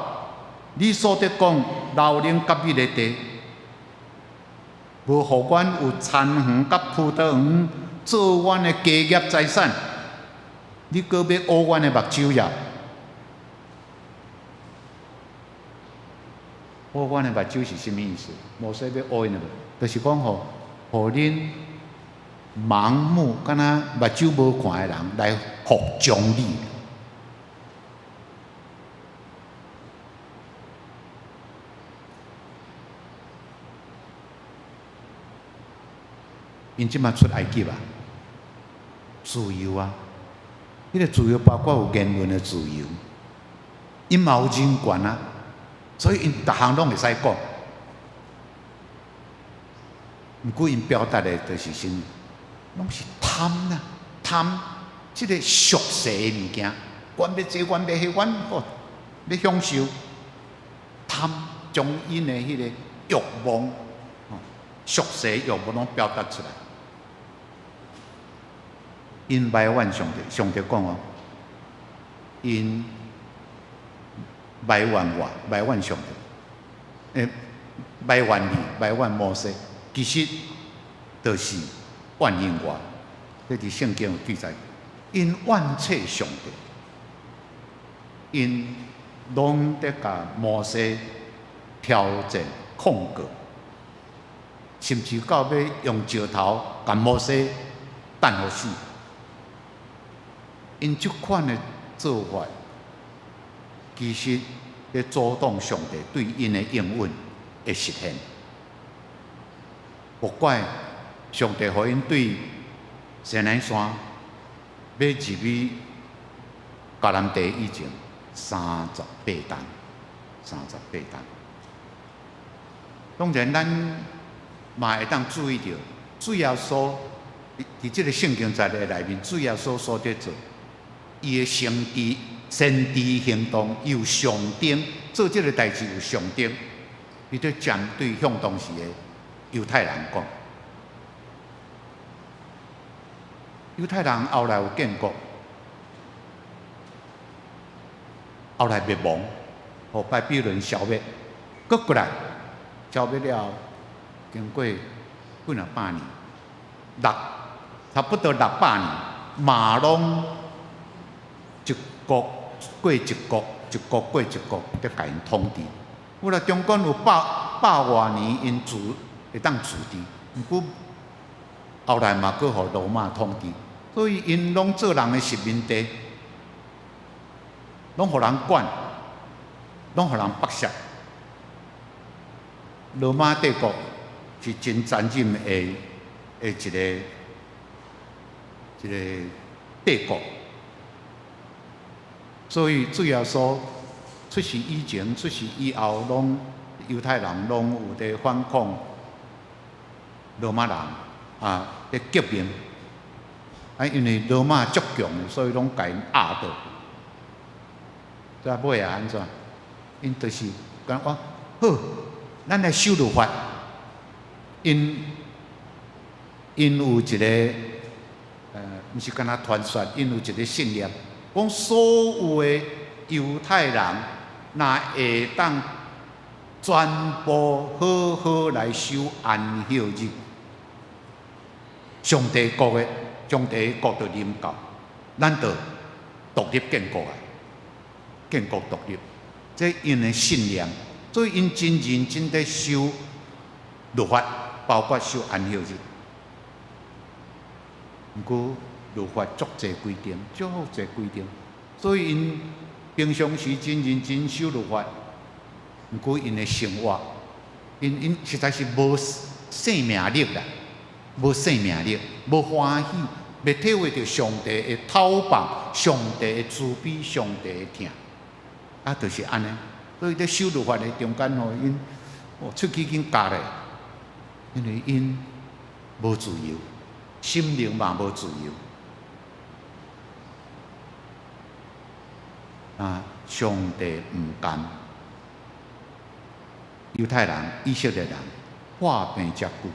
你所咧講流奶佮蜜的地，無予阮有田園佮葡萄園做阮的家業財產，你閣欲烏阮的目睭呀？烏阮的目睭是啥物意思？摩西欲烏𪜶的目，就是講吼，予恁盲目，敢若目睭無看的人來服從你。𪜶這馬出埃及啊，自由啊！彼個自由包括有言論的自由，𪜶嘛有人權啊，所以𪜶逐項攏會使講。毋過𪜶表達的就是啥物？攏是貪啦，貪這個俗世的物件，阮欲這，阮欲彼，阮吼欲享受，貪將𪜶的彼個欲望，俗世欲望攏表達出來。𪜶埋怨上帝，上帝講哦，𪜶埋怨我，埋怨上帝，埋怨你，埋怨摩西，其實就是怨應我。這佇聖經有記載，𪜶怨斥上帝，𪜶攏咧共摩西挑戰控告，甚至到尾用石頭共摩西彈予死。𪜶這款的做法，其實咧阻擋上帝對𪜶的應允的實現。無怪上帝予𪜶對西奈山欲入去迦南地以前38冬，38冬。當然，咱嘛會當注意著，主耶穌佇這个聖經節的內面，主耶穌所佇做，伊的先知先知行動有象徵，做這个代誌有象徵，伊佇針對向當時的猶太人講，猶太人後來有建國，後來滅亡，予巴比倫消滅，閣過來消滅了後，經過幾若百年，六差不多600年，嘛攏一國過一國，一國過一國，佇共𪜶統治。有啦，中間有百百外年，𪜶自會當自治，毋過後來嘛閣予羅馬統治，所以𪜶攏做人的殖民地。攏予人管，攏予人剝削。羅馬帝國是真殘忍的一個帝國，所以主耶穌出世以前、出世以後，攏猶太人攏有佇反抗羅馬人啊，佇革命。啊，因為羅馬足強，所以攏共𪜶壓倒。這尾仔按怎？𪜶就是講講好，咱來守律法。𪜶有一個，毋是干焦傳說，𪜶有一個信念，講所有的猶太人，若會當全部好好來守安息日，上帝國就臨到，咱就獨立建國啊！建國獨立，這𪜶的信念，所以𪜶真認真佇守律法，包括守安息日。毋過律法足濟規定，足濟規定，所以𪜶平常時真認真守律法。毋過𪜶的生活，𪜶實在是無生命力啦，無生命力，無歡喜，袂體會著上帝的透放、上帝的慈悲、上帝的疼，啊，就是按呢。所以佇守律法的中間吼，𪜶哦喙齒緊咬咧，因為𪜶無自由，心靈嘛無自由。啊，上帝毋甘猶太人、以色列人破病遮久，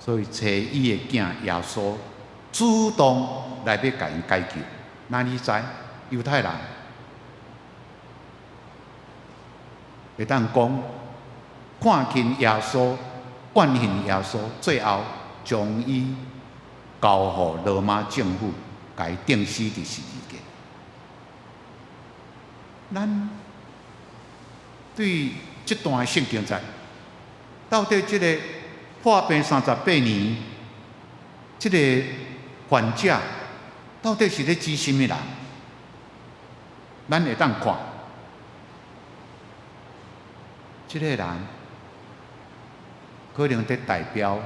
所以差伊的囝耶穌主動來欲共𪜶解救。那你知猶太人會當講看輕耶穌、怨恨耶穌，最後將伊交予羅馬政府，共伊釘死佇十字架。咱對這段聖經節，到底這個破病38年，這個患者到底是咧指啥物人？咱會當看，這個人可能佇代表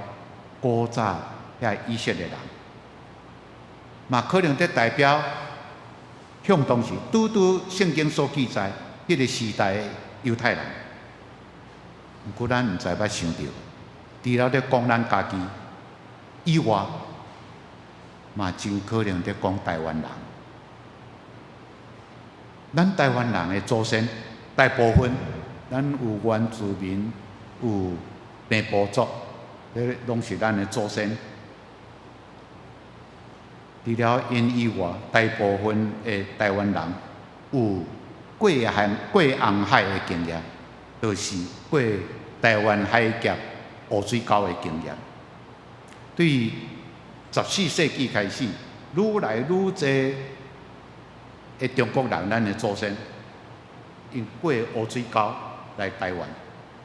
古早遐以色列人，嘛可能佇代表向當時拄拄聖經所記載彼個時代的猶太人。毋過咱毋知捌想著，除了佇講咱家己以外，嘛真可能佇講台灣人。咱台灣人的祖先大部分，咱有原住民，有平埔族，這攏是咱的祖先。除了𪜶以外，大部分的台灣人有過紅海的經驗，就是過台灣海峽烏水溝的經驗。對14世紀開始，愈來愈濟的中國人，咱的祖先，𪜶過烏水溝來台灣，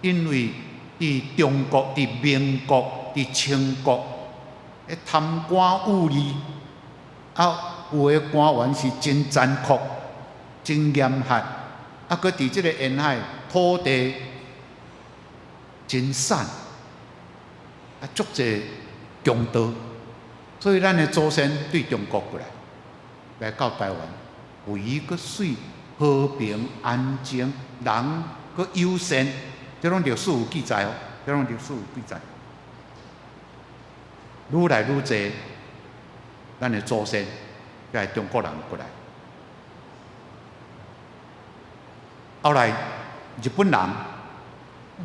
因為佇中國、佇民國、佇清國，的貪官污吏，啊，有的官員是真殘酷、真嚴厲，啊，閣佇這個沿海土地真散，啊，足濟強盜，所以咱的祖先對中國過來，來到台灣，肥閣媠，和平安靜，人閣友善，這攏歷史有記載哦，這攏歷史有記載。愈來愈濟，咱的祖先，這中國人過來。後來日本人，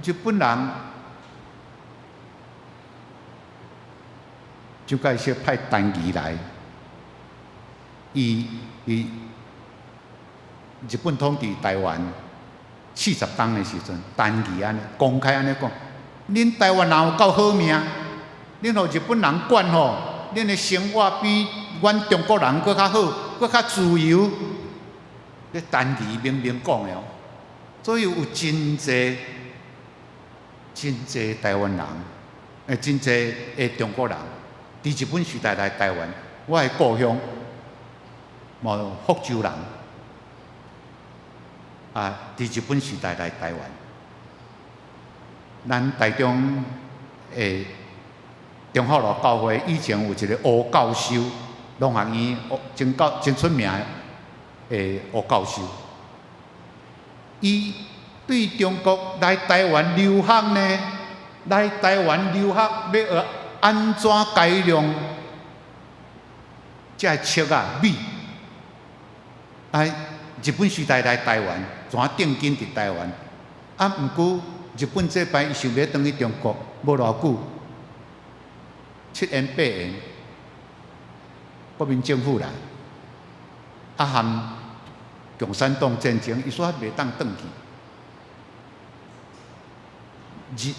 日本人蔣介石派陳儀來，伊伊日本統治台灣40冬的時陣，陳儀按呢公開按呢講，恁台灣人有夠好命，恁予日本人管吼，恁的生活比阮中國人閣較好，閣較自由。這陳儀明明講的哦，所以有真濟真濟台灣人，真濟的中國人，佇日本時代來台灣，我的故鄉嘛有福州人，啊，佇日本時代來台灣，咱台中的中華路教會以前有一個吳教授，農學院真教真出名的吳教授，伊對中國來台灣留學呢，來台灣留學欲學按怎改良這个粟仔米，啊，日本時代來台灣，怎定根佇台灣？啊，毋過日本這擺伊想欲轉去中國，無偌久，七延八延，國民政府來，啊含共產黨戰爭，伊煞袂當轉去。日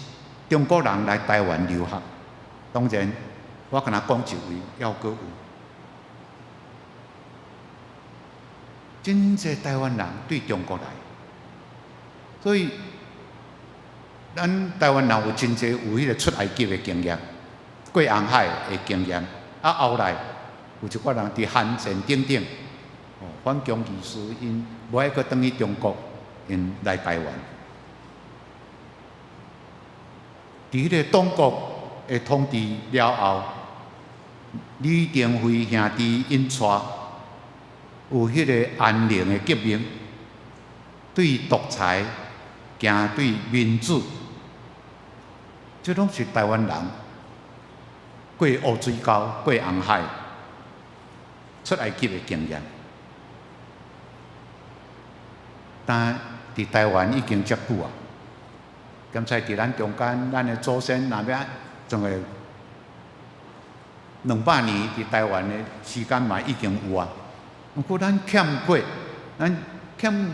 中國人來台灣留學，當然我敢若講一位，猶閣有。真濟台灣人對中國來，所以咱台灣人有真濟有彼個出埃及的經驗，過紅海的經驗。啊，後來有一寡人佇韓戰等等，反共義士𪜶無愛閣轉去中國，𪜶來台灣。佇彼個黨國的統治了後，李登輝兄弟𪜶帶有彼個安寧的革命，對獨裁行對民主，這攏是台灣人過烏水溝、過紅海出埃及的經驗。但佇台灣已經遮久啊，兼且佇咱中間，咱的祖先若欲算個200年佇台灣的時間嘛已經有啊。毋過咱欠過，咱欠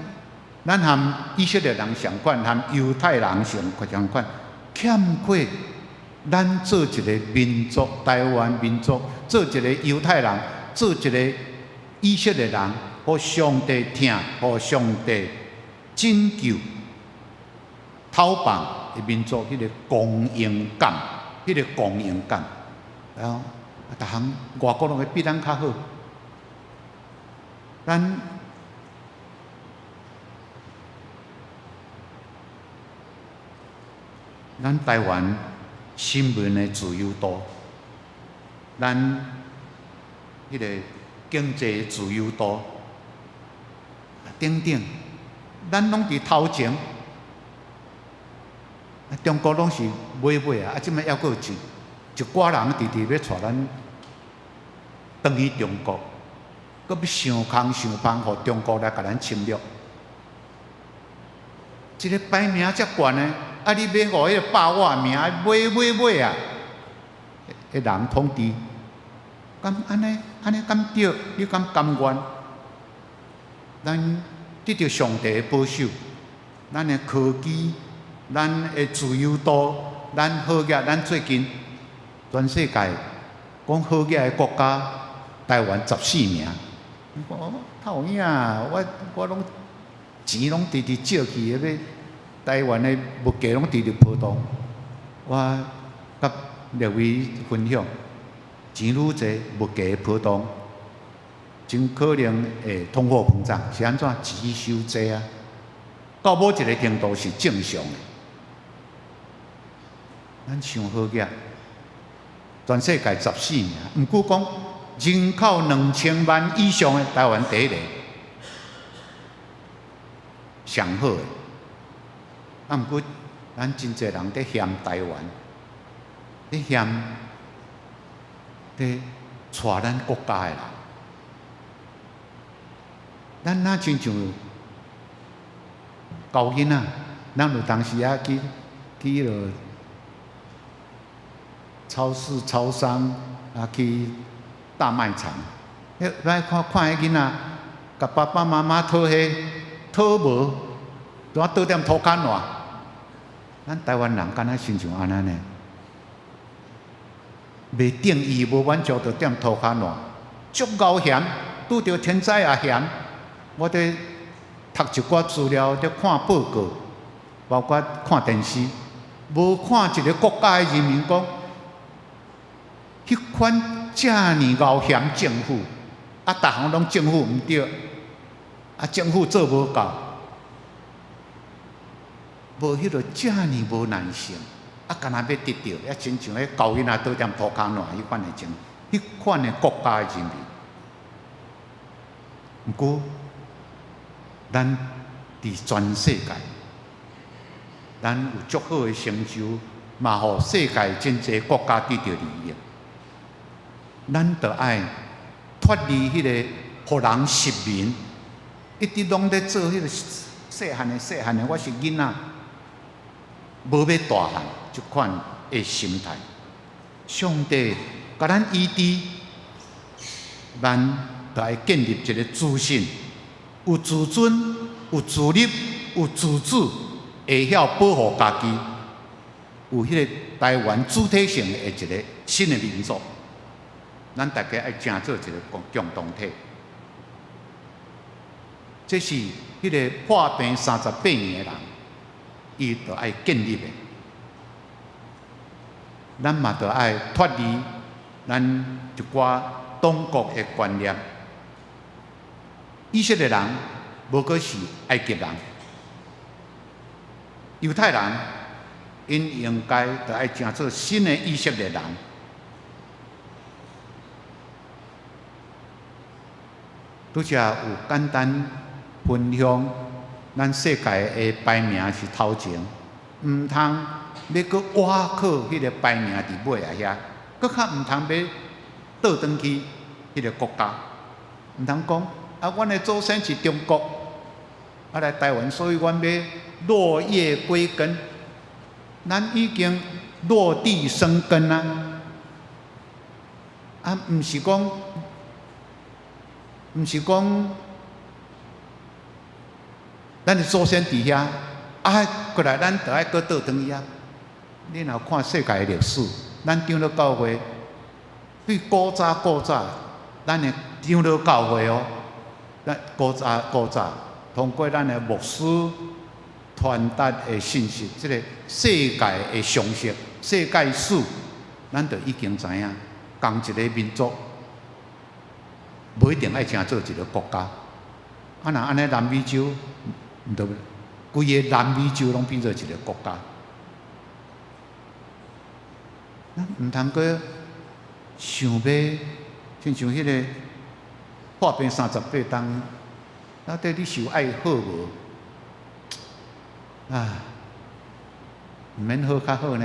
咱和以色列人相款，和猶太人相相款，欠過咱做一個民族，台灣民族，做一個猶太人，做一個以色列人，予上帝疼，予上帝拯救、討放的民族，彼個光榮感，彼個光榮感，然後啊，逐項外國攏會比咱較好。咱咱台灣新聞的自由度，咱彼個經濟自由度等等，咱攏佇頭前。啊，中國攏是尾尾啊！啊，這擺猶閣有一一寡人直直欲帶咱轉去中國。閣欲想空想芳，予中國來共咱侵略。一個排名遮懸的，啊！你欲予彼個百外名，買買買啊！彼人統治，敢按呢？按呢敢對？你敢甘願？咱得著上帝的保守，咱的科技，咱的自由度，咱好額，咱最近全世界講好額的國家，台灣14名。我透影，我我攏錢攏直直借去，彼個台灣的物價攏直直波動。我佮列位分享，錢愈濟，物價波動，真可能會通貨膨脹，是按怎？錢傷濟啊，到某一個程度是正常的。咱傷好額，全世界14名，毋過講。人口2000萬以上的台灣第一个，上好的。啊，毋過咱真濟人佇嫌台灣，佇嫌佇帶咱國家的人，咱若親像猴囡仔，咱有當時仔去去彼落超市、超商啊去。大賣場，彼來看看彼囡仔，共爸爸媽媽討彼討無，怎倒踮塗跤爛？咱台灣人敢若親像按呢呢？袂定義無滿足，就踮塗跤爛，足𠢕嫌，拄著天災也嫌。我佇讀一寡資料，佇看報告，包括看電視，無看一個國家的人民講，彼款遮爾𠢕嫌政府，啊，逐項攏政府毋對，啊，政府做無夠，無彼落遮爾無耐性，啊，敢若欲得著，啊，親像彼狗囡仔倒踮塗跤爛彼款的情，彼款的國家的人民。毋過，咱佇全世界，咱有足好的成就，嘛予世界真濟國家得著利益。咱著愛脫離彼個予人殖民，一直攏咧做彼個細漢的細漢的，我是囡仔，無欲大漢這款的心態。上帝共咱醫治，咱著愛建立一個自信、有自尊、有自立、有自主，會曉保護家己，有彼個台灣主體性的一個新的民族。咱大家愛成做一個共同體。這是彼個破病38年的人，伊著愛建立的。咱嘛著愛脫離咱一寡黨國的觀念。以色列人無閣是埃及人，猶太人𪜶應該著愛成做新的以色列人。拄才有簡單分享，咱世界的排名是頭前，毋通欲閣倚靠彼个排名佇尾仔遐，閣較毋通欲倒轉去彼个國家，毋通講啊，阮的祖先是中國，啊來台灣，所以阮欲落葉歸根，咱已經落地生根啊，啊，毋是講。毋是講，咱的祖先佇遐，啊，過來咱著愛閣倒轉去啊！你若看世界的歷史，咱長老教會對古早古早，咱的長老教會哦，咱古早古早通過咱的牧師傳達的信息，這个世界的常識、世界史，咱就已經知影，仝一个民族。無一定愛成做一个國家，啊，若按呢南美洲，毋著規个南美洲攏變做一个國家。咱毋通閣想欲，親像彼个破病38冬，到底你是有愛好無？啊，毋免好較好呢，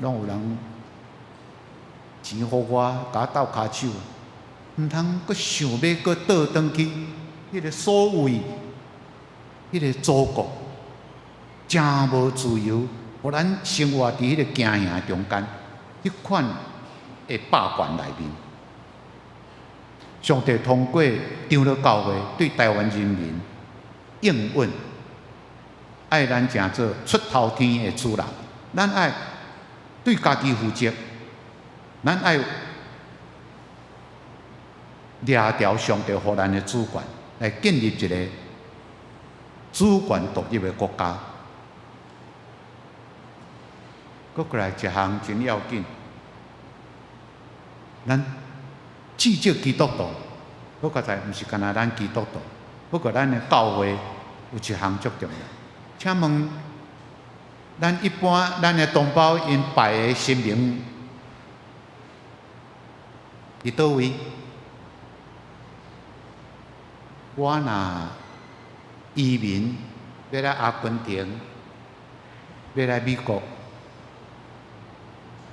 攏有人錢予我，共我鬥跤手。毋通閣想欲閣倒轉去，彼个所謂彼个祖國，誠無自由，予咱生活佇彼个驚嚇中間，彼款的霸權內面，上帝通過長老教會對台灣人民應允，愛咱成做出頭天的主人，咱愛對家己負責，咱愛掠牢上帝予咱的主權，來建立一个主權獨立的國家。閣過來一項真要緊，咱至少基督徒，不過在毋是干焦咱基督徒，不過咱的教會有一項足重要。請問，咱一般咱的同胞𪜶拜的神明佇佗位？我若移民欲來阿根廷，欲來美國，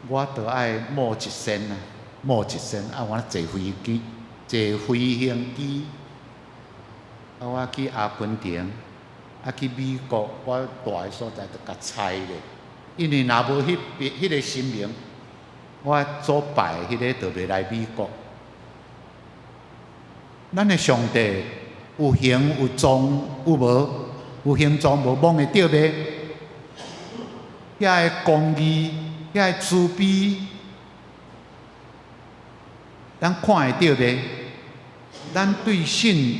我著愛冒一仙啊，冒一仙啊！我坐飛機，坐飛行機，啊，我去阿根廷，啊去美國，我蹛的所在著共猜咧，因為若無彼彼个神明，我所拜彼个就袂來美國。咱的上帝有形有狀有無？有形狀無？摸會著袂？遐个公義，遐个慈悲，咱看會著袂？咱對信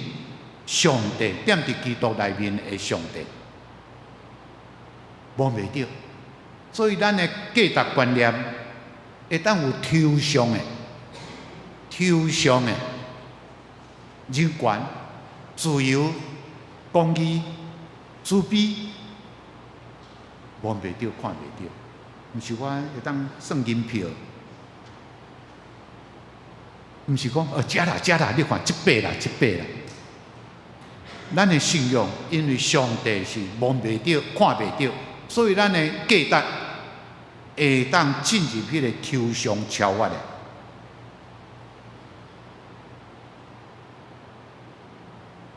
上帝，踮佇基督內面的上帝，摸袂著。所以咱的價值觀念會當有抽象的、抽象的人權、自由、公義、慈悲，摸袂著，看袂著，毋是我會當算銀票，毋是講哦，遮啦遮啦，你看這塊啦這塊啦。咱的信仰，因為上帝是摸袂著、看袂著，所以咱的價值會當進入彼個抽象超越的。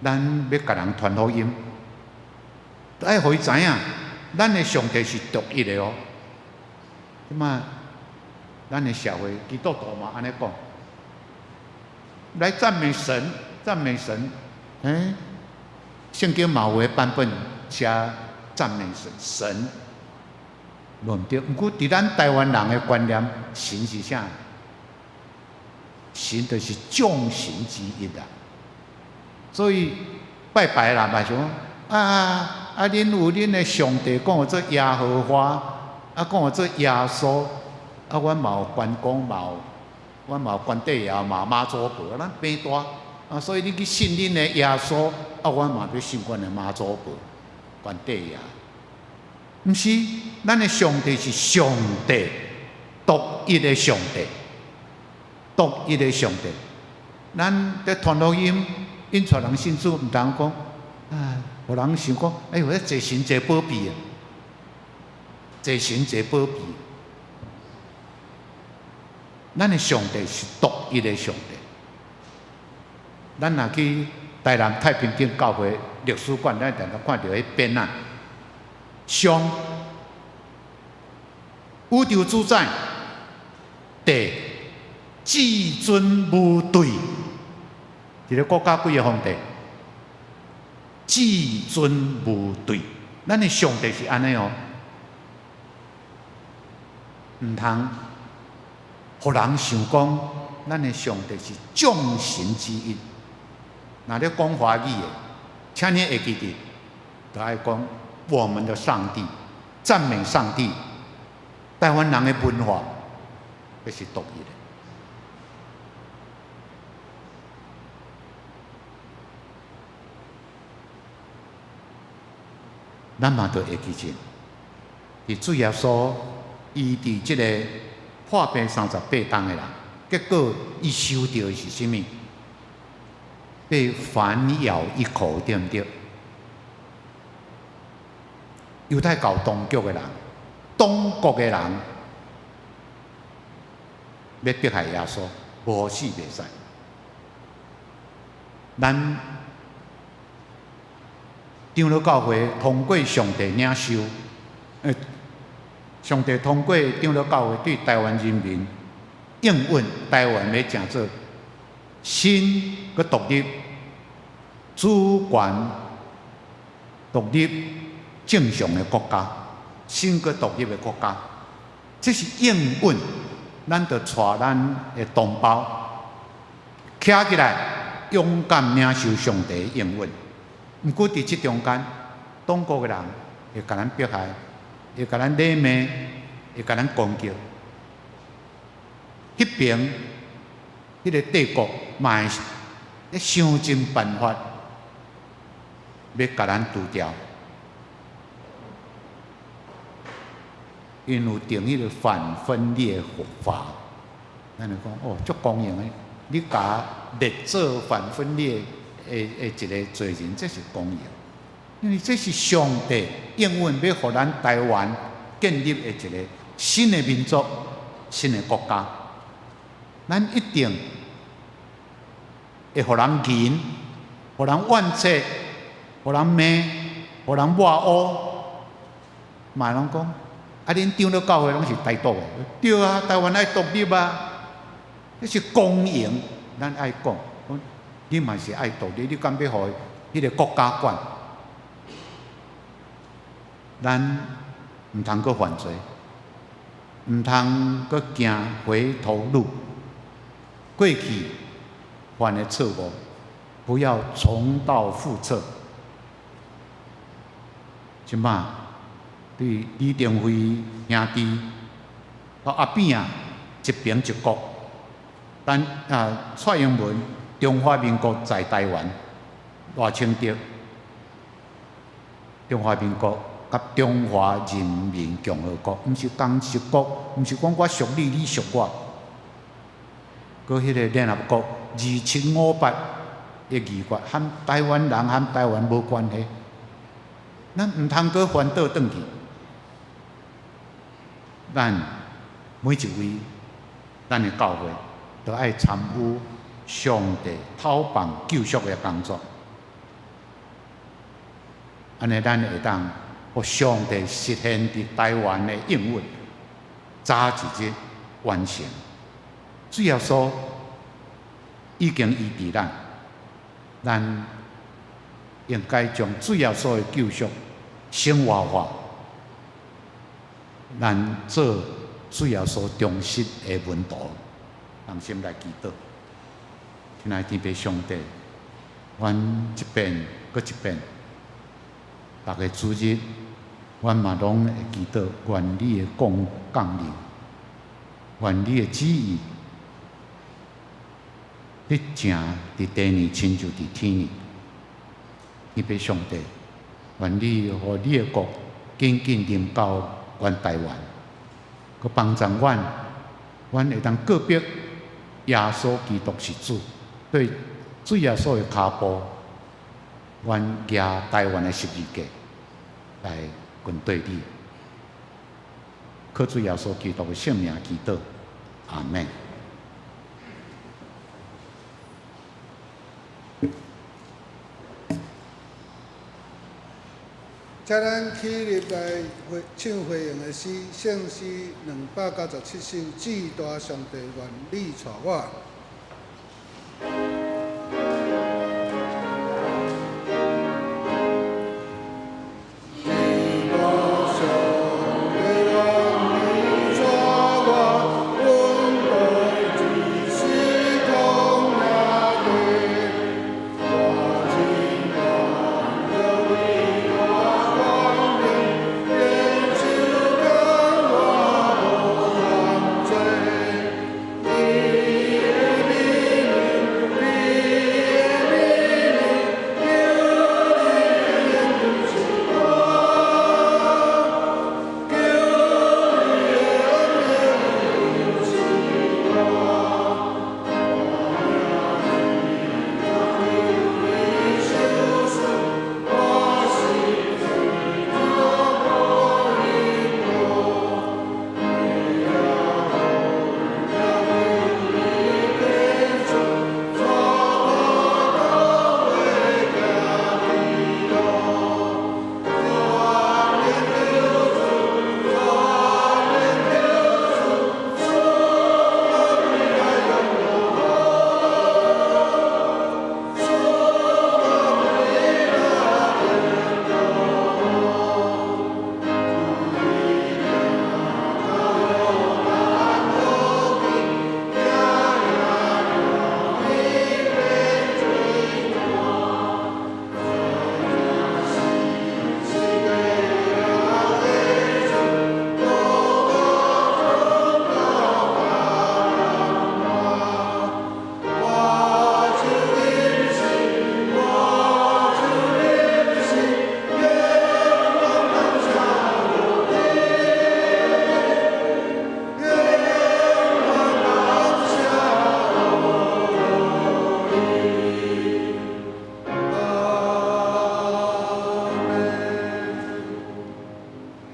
咱欲共人傳福音，都愛予伊知影，咱的上帝是獨一的哦。這馬，咱的社會基督徒嘛按呢講，來讚美神，讚美神。欸，聖經嘛有的版本寫讚美神，神無毋對。毋過佇咱台灣人的觀念，神是啥？神就是眾神之一啦。所以拜拜啦，嘛想啊啊！恁有恁的上帝，講做耶和華，啊講做耶穌，啊阮嘛有關公，嘛有阮嘛有關帝爺，嘛有媽祖婆，咱變大啊！所以你去信恁的耶穌，啊阮嘛欲信阮的媽祖婆、關帝爺。毋是，咱的上帝是上帝，獨一的上帝，獨一的上帝。咱佇傳福音。𪜶帶人信主，毋通講啊，予人想講，哎喲，這濟神濟保庇啊，濟神濟保庇。咱的上帝是獨一的上帝。咱若去台南太平頂教會歷史館，咱定定看著彼匾仔，上宇宙主宰，地至尊無對。一个國家幾个皇帝，至尊無對。咱的上帝是按呢哦，毋通予人想講，咱的上帝是眾神之一。若咧講華語的，請你會記得，就愛講我們的上帝，讚美上帝。台灣人的文化，這是獨一的。咱嘛著會記得，佇主耶穌伊佇這个破病38冬的人，結果伊受著的是啥物？被反咬一口，對毋對？猶太教當局的人，黨國的人，欲迫害耶穌，無死袂使。咱長老教會通過上帝領袖，上帝通過長老教會對台灣人民應允，台灣欲成做新閣獨立主權、獨立正常的國家，新閣獨立的國家，這是應允，咱著帶咱的同胞徛起來，勇敢領受上帝的應允。毋過佇這中間，黨國的人會共咱迫害，會共咱詈罵，會共咱攻擊。彼爿彼个帝國嘛會咧想盡辦法，欲共咱除掉。𪜶有定彼个反分裂法，咱就講哦，足光榮的，你共列做反分裂的一个罪人，這是光榮，因為這是上帝應允欲予咱台灣建立的一個新的民族、新的國家。咱一定會予人言，予人怨嗟，予人罵，予人抹烏，嘛攏講啊！恁長老教會攏是台獨的，對啊，台灣愛獨立啊，這是光榮，咱愛講。你嘛是愛獨立，你敢欲予彼个國家管？咱毋通閣犯罪，毋通閣行回頭路。過去犯的錯誤，不要重蹈覆轍。這馬對李登輝兄弟到阿扁啊，一爿一國，但啊蔡英文中華民國在台灣，賴清德中華民國佮中華人民共和國，毋是仝一國，毋是講我屬你，你屬我。閣彼个聯合國2758的議決，和台灣人和台灣無關係，咱毋通閣翻倒轉去。咱每一位，咱的教會都愛參與上帝討放救贖的工作，按呢咱會當予上帝實現佇台灣的應允，早一日完成。主耶穌已經醫治咱，咱應該將主耶穌的救贖生活化，咱做主耶穌忠實的門徒，同心來祈禱。親愛的天父上帝，阮一遍閣一遍，逐个主日，阮嘛攏會祈禱，願你的降降臨，願你的旨意，佇成佇地呢，親像佇天呢。天父上帝，願你予你的國緊緊臨到阮台灣，閣幫助阮，阮會當告白耶穌基督是主，對主耶穌的跤步，阮舉台灣的十字架來跟綴你，靠主耶穌基督的聖名祈禱，阿們。請咱起立來回唱回應的詩，聖詩297首，至大上帝願你帶我。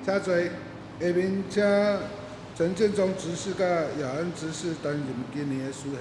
請坐，下面請陳建忠執事佮雅恩執事擔任今年的司儀。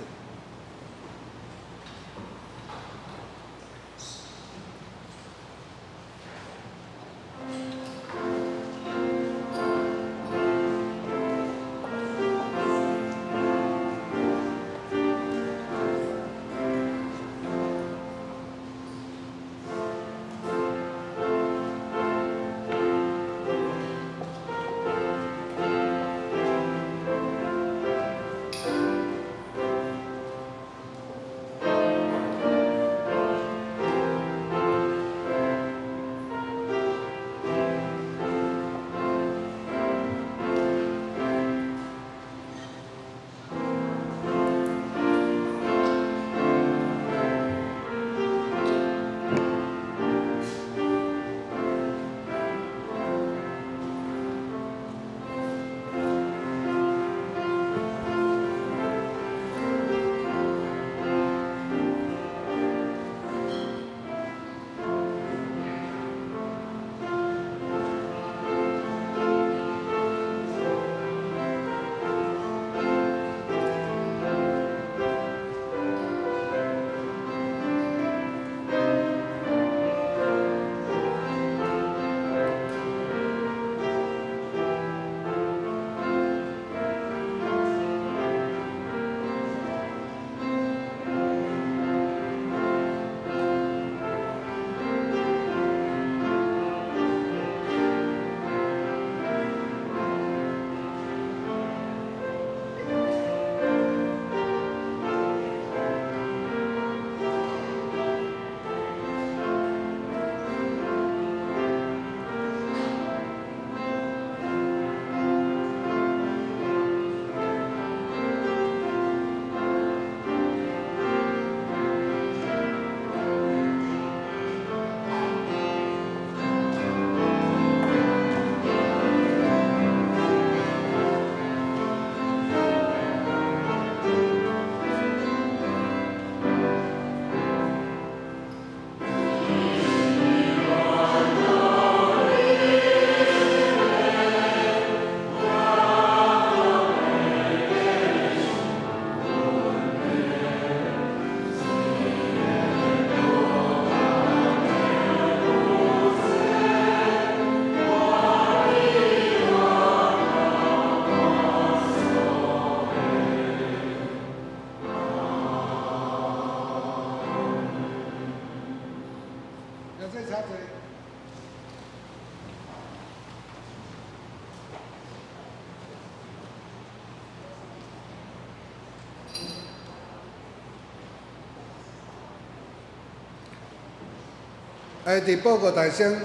哎，佇報告大聲，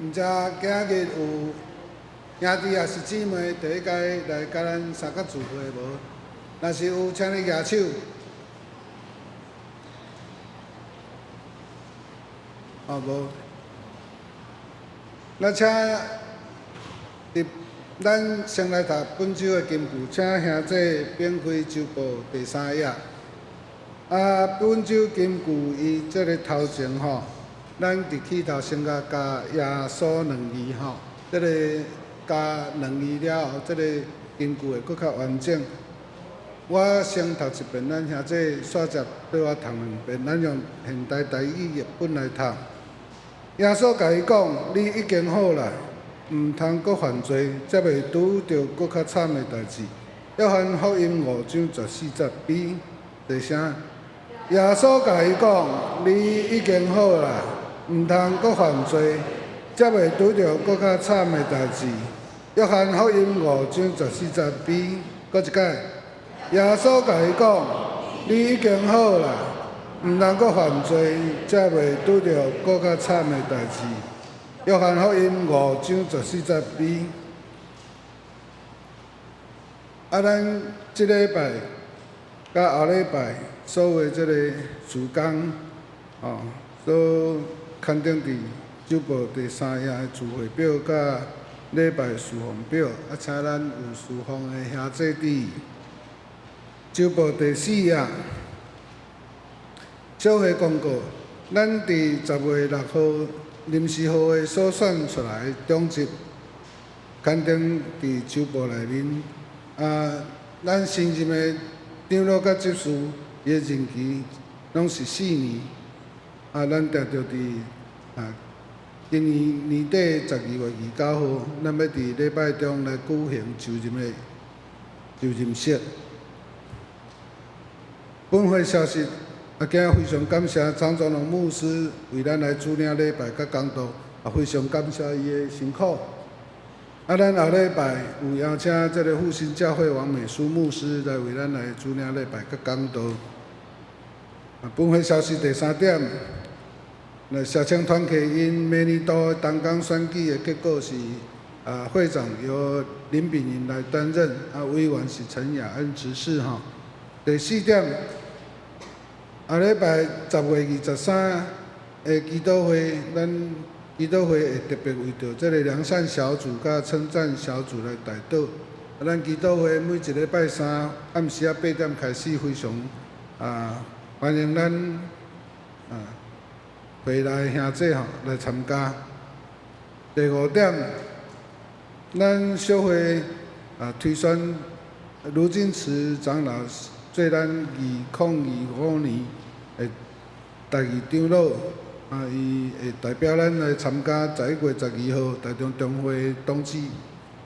毋知今日有兄弟抑是姊妹第一擺來佮咱三角聚會無？若是有，請你舉手。哦，無。那請佇咱先來讀本週的金句，請兄弟展開週報第三頁。啊，本週金句伊這个頭前吼，咱佇起頭先共加耶穌兩字吼，這个加兩字了後，這个金句會閣較完整。我先讀一遍，咱兄弟煞接綴我讀兩遍，咱用現代台語譯本來讀。耶穌共伊講：你已經好啦，毋通閣犯罪，才袂拄著閣較慘的代誌。約翰福音五章十四節，B，大聲。耶穌共伊講：你已經好啦，毋通閣犯罪，才袂拄著閣較慘的代誌。約翰福音五章十四節，B，閣一擺。耶穌共伊講：你已經好啦，毋通閣犯罪，才袂拄著閣較慘的代誌。約翰福音五章十四節，B。啊，咱這禮拜佮後禮拜所有的這个事工，哦，所刊登佇週報第三頁的聚會表佮禮拜事奉表，啊，請咱有事奉的兄弟佇週報第四頁。小會公告，咱佇10月6號臨時會所選出來的長執，刊登佇週報內面。啊，咱新任的長老佮執事，伊的任期攏是四年。啊，咱定著佇啊，今年年底12月29號，咱欲佇禮拜中來舉行就任的就任式。本會消息，啊，今日非常感謝張宗龍牧師為咱來主領禮拜佮講道，也非常感謝伊的辛苦。啊，咱後禮拜有邀請這个復興教會王美書牧師來為咱來主領禮拜佮講道。啊，本會消息第三點，來社青團契𪜶明年度的同工選舉的結果是，啊，會長由林炳雲來擔任，啊，委員是陳雅恩執事吼。第四點，後禮拜10月23的祈禱會，咱祈禱會會特別為著這个良善小組佮稱讚小組來代禱。啊，咱祈禱會每一禮拜三暗時仔八點開始，非常啊歡迎咱啊會內兄弟吼來參加。第五點，咱小會啊推選盧金池長老做咱2025年的第二長老。啊，伊會代表咱來參加11月12號台中中會冬季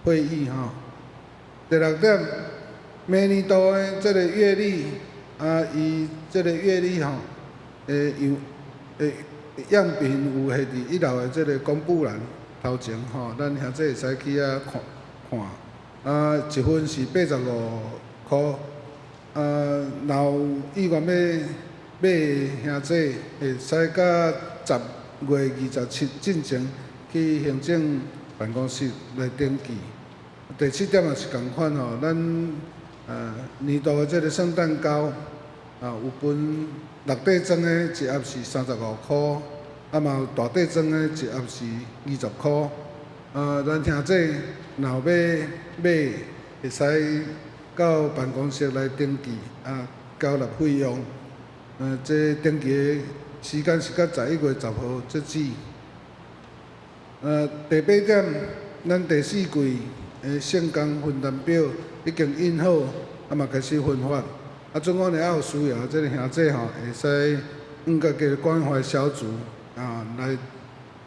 會議吼。第六點，明年度的這个月曆，啊，伊這个月曆吼，的樣的樣品有下佇一樓的這个公布欄頭前吼，咱兄弟會使去遐看看。啊，一份是八十五箍，啊，若有意願欲買的兄弟，會使佮10月27進前去行政辦公室來登記。第七點也是仝款吼，咱年度的這个聖誕糕啊，有分六塊裝的，一盒是三十五箍，啊嘛有大塊裝的，一盒是二十箍。啊，咱兄弟若有欲買，會使到辦公室來登記，啊，交納費用。這登記的時間是到11月10號截止。第八點，咱第四季的聖工分擔表已經印好，啊嘛開始分發。啊，總共若有需要，這个兄弟吼，會使向家己的關懷小組啊來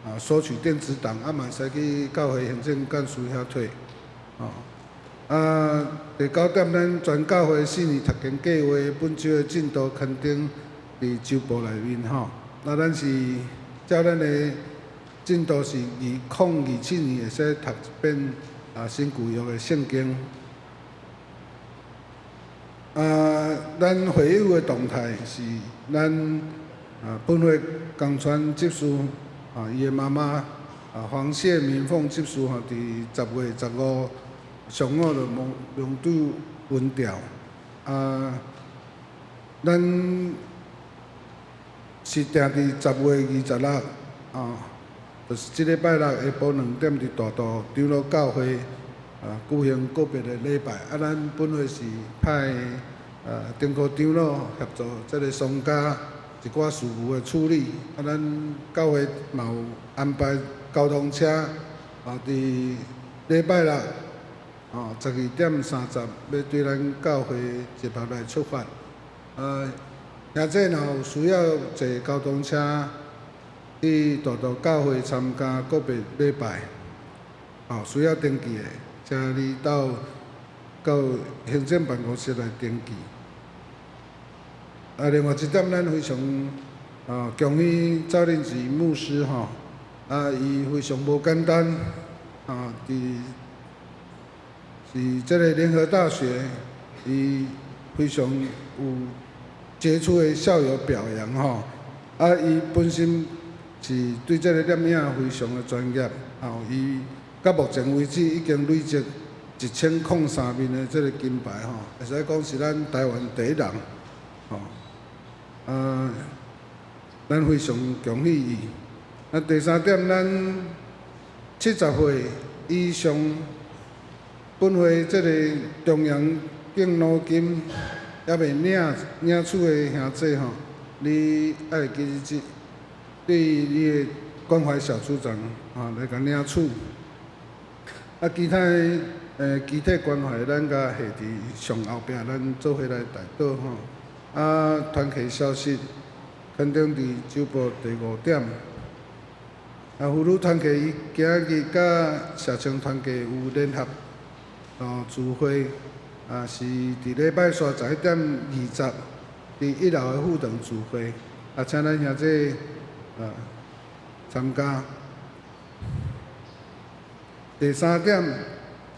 啊索取電子檔，啊嘛會使去教會行政幹事遐提。吼。啊，第九點，咱全教會四年讀經計畫本週的進度刊登佇週報內面吼。啊，咱是照咱的進度是2027年會使讀一遍啊新舊約的聖經。啊，咱會友的動態是咱啊本會江川執事啊，伊的媽媽啊黃謝明鳳執事吼，佇10月15上午就亡亡佇雲調。啊，咱是定佇10月26，啊，就是這禮拜六下晡2點佇大肚長老教會啊舉行告別的禮拜。啊，咱本會是派啊丁科長老協助這个喪家一寡事務的處理。啊，咱教會嘛有安排交通車啊，佇禮拜六哦12點30欲對咱教會集合來出發。啊，兄弟若有需要坐交通車去大肚教會參加告別禮拜，哦，需要登記的，請你到到行政辦公室來登記。啊，另外一點，咱非常啊恭喜趙令吉牧師吼，啊，伊非常無簡單，啊，佇是這个聯合大學，伊非常有傑出的校友表揚吼，啊，伊本身是對這个攝影非常的專業，吼，伊到目前為止已經累積1003面的這个金牌吼，會使講是咱台灣第一人，吼，啊，咱非常恭喜伊。啊，第三點，咱70歲以上本會這个中央敬老金猶未領領取的兄弟吼，你愛記日子，對你的關懷小組長吼來共領取。啊，其他的具體關懷，咱共下佇上後壁，咱做伙來代禱吼。啊，團契消息刊登佇週報第五點。啊，婦女團契伊今日佮社青團契有聯合哦聚會，啊是佇禮拜三11點20，佇一樓的副堂聚會，啊，請咱兄弟啊參加。第三點，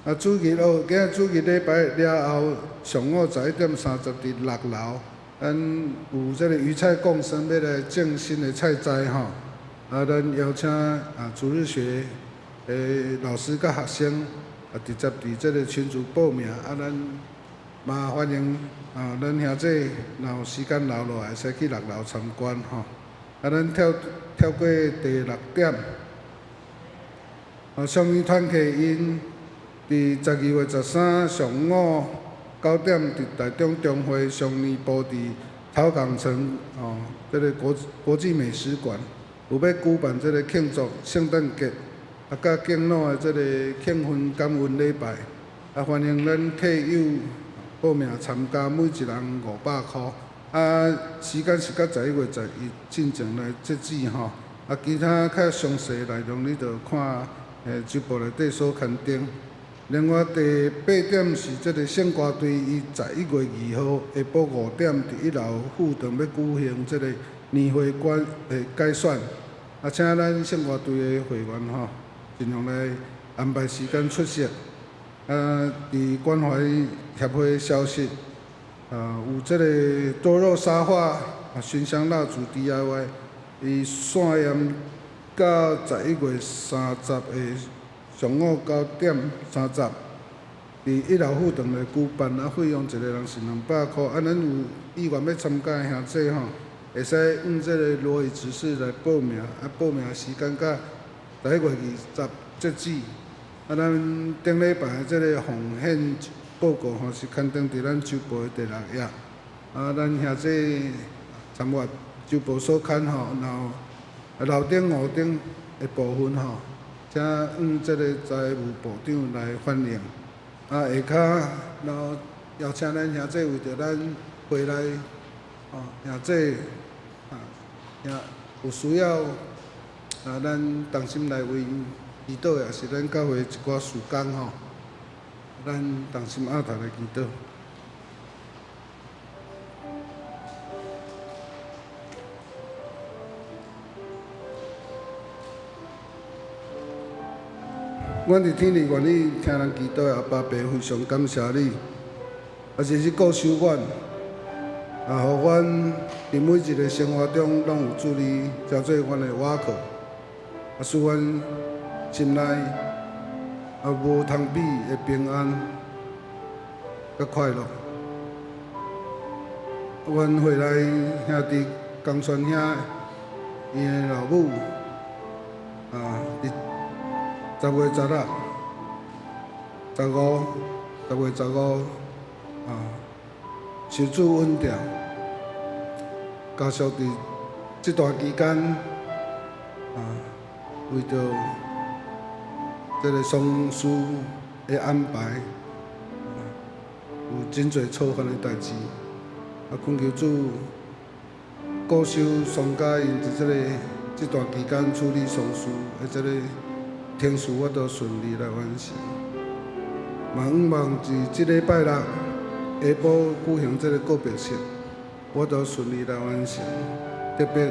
啊主日哦，今日主日禮拜了後，上午11點30佇六樓，咱有這个魚菜共生欲來種新的菜栽吼。啊，咱邀請啊主日學的老師佮學生啊，直接佇這个群組報名。啊，咱嘛歡迎啊，咱兄弟若有時間留落來，會使去六樓參觀吼。啊，咱跳跳過第六點。啊，雙語團契𪜶佇12月13上午9點，佇台中中會雙年部佇桃港城哦，這个國國際美食館。有欲舉辦這个慶祝聖誕節，啊，佮敬老的這个慶分感恩禮拜，啊，歡迎咱客友報名參加，每一人500箍，啊，時間是到11月11進前來截止吼，啊，其他較詳細內容你就看週報內底所刊登。另外第八點是這个聖歌隊，伊11月2號下晡5點佇一樓副堂欲舉行這个年會關的改選。啊，請咱聖歌隊的會員吼，盡量來安排時間出席。啊，佇關懷協會消息，啊，有這个多肉沙發、啊，熏香蠟燭 DIY，伊線延到11月30的上午9點30，佇一樓副堂來舉辦。啊，費用一个人是200箍。啊，咱有意願欲參加的兄弟吼，會使按這个羅宇指示來報名，啊，報名時間到11月20截止。啊，咱頂禮拜的這个奉獻報告吼，是刊登佇咱週報的第六頁。啊，咱兄弟參閱週報所刊吼，然後樓頂、五頂的部分吼，請按這个財務部長來反映。啊，下跤然後邀請咱兄弟為著咱會內哦，兄弟啊，若有需要啊，咱同心來為𪜶祈禱，也是咱教會一寡事工吼，咱同心徛頭來祈禱。阮佇天裡願意聽人祈禱的阿爸父，非常感謝你，啊，是你顧守阮，啊，予阮佇每一个生活中攏有主你，成做阮的倚靠。賜阮心內無通比的平安佮快樂。阮會內兄弟江川兄伊的老母佇10月16、十五、10月15受主恩召，家屬佇這段期間為著這个喪事的安排，有真濟操煩的代誌。懇求主顧守雙家𪜶佇這段期間處理喪事的這个程序，我都順利來完成。嘛，向望佇這禮拜六下晡舉行這个告別式，我都順利來完成。特別，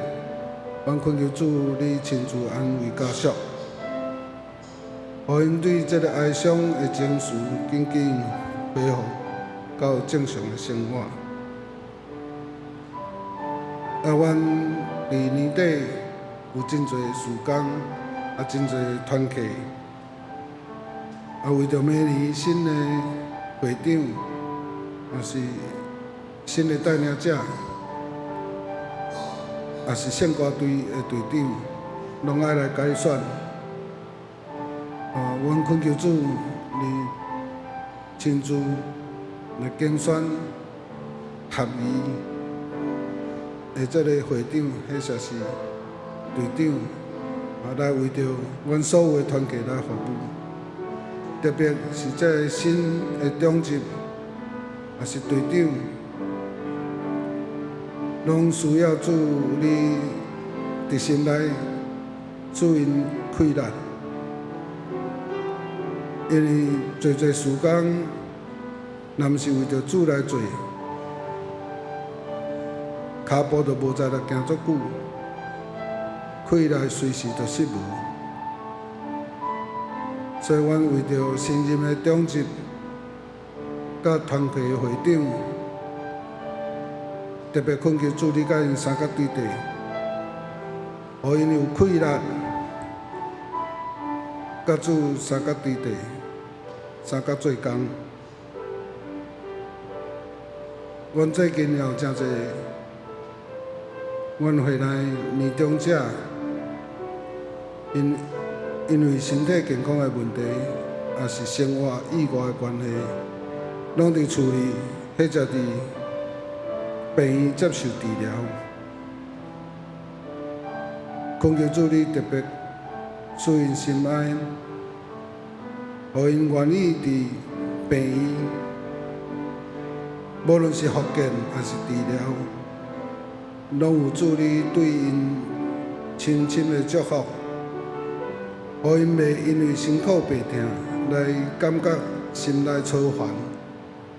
阮懇求主你親自安慰家屬，予𪜶對這个哀傷的情緒緊緊恢復到正常的生活。阮佇年底有真濟事工，真濟團契，為著明年新的會長，也是新的帶領者，也是聖歌隊的隊長，攏愛來改選。阮懇求主，你親自來揀選合宜的這個會長，或者是隊長，來為著阮所有的團契來服務。特別是這个新的長執，也是隊長，攏需要主你佇心內賜𪜶氣力，因為濟濟事工，若毋是為著主來做，跤步就無才力行足久，氣力隨時就失無。所以，阮為著新任的長執佮團契的會長，特別懇求主你佮𪜶相佮對地，予𪜶有氣力，佮主相佮對地，相佮做工。阮最近也有誠濟，阮會內年長者，𪜶因為身體健康的問題，抑是生活意外的關係，攏佇厝裡或者佇病院接受治療。懇求主你特別賜𪜶心安，予𪜶願意佇病院，無論是復健抑是治療，攏有主你對𪜶深深的祝福，予𪜶袂因為辛苦病痛來感覺心內操煩，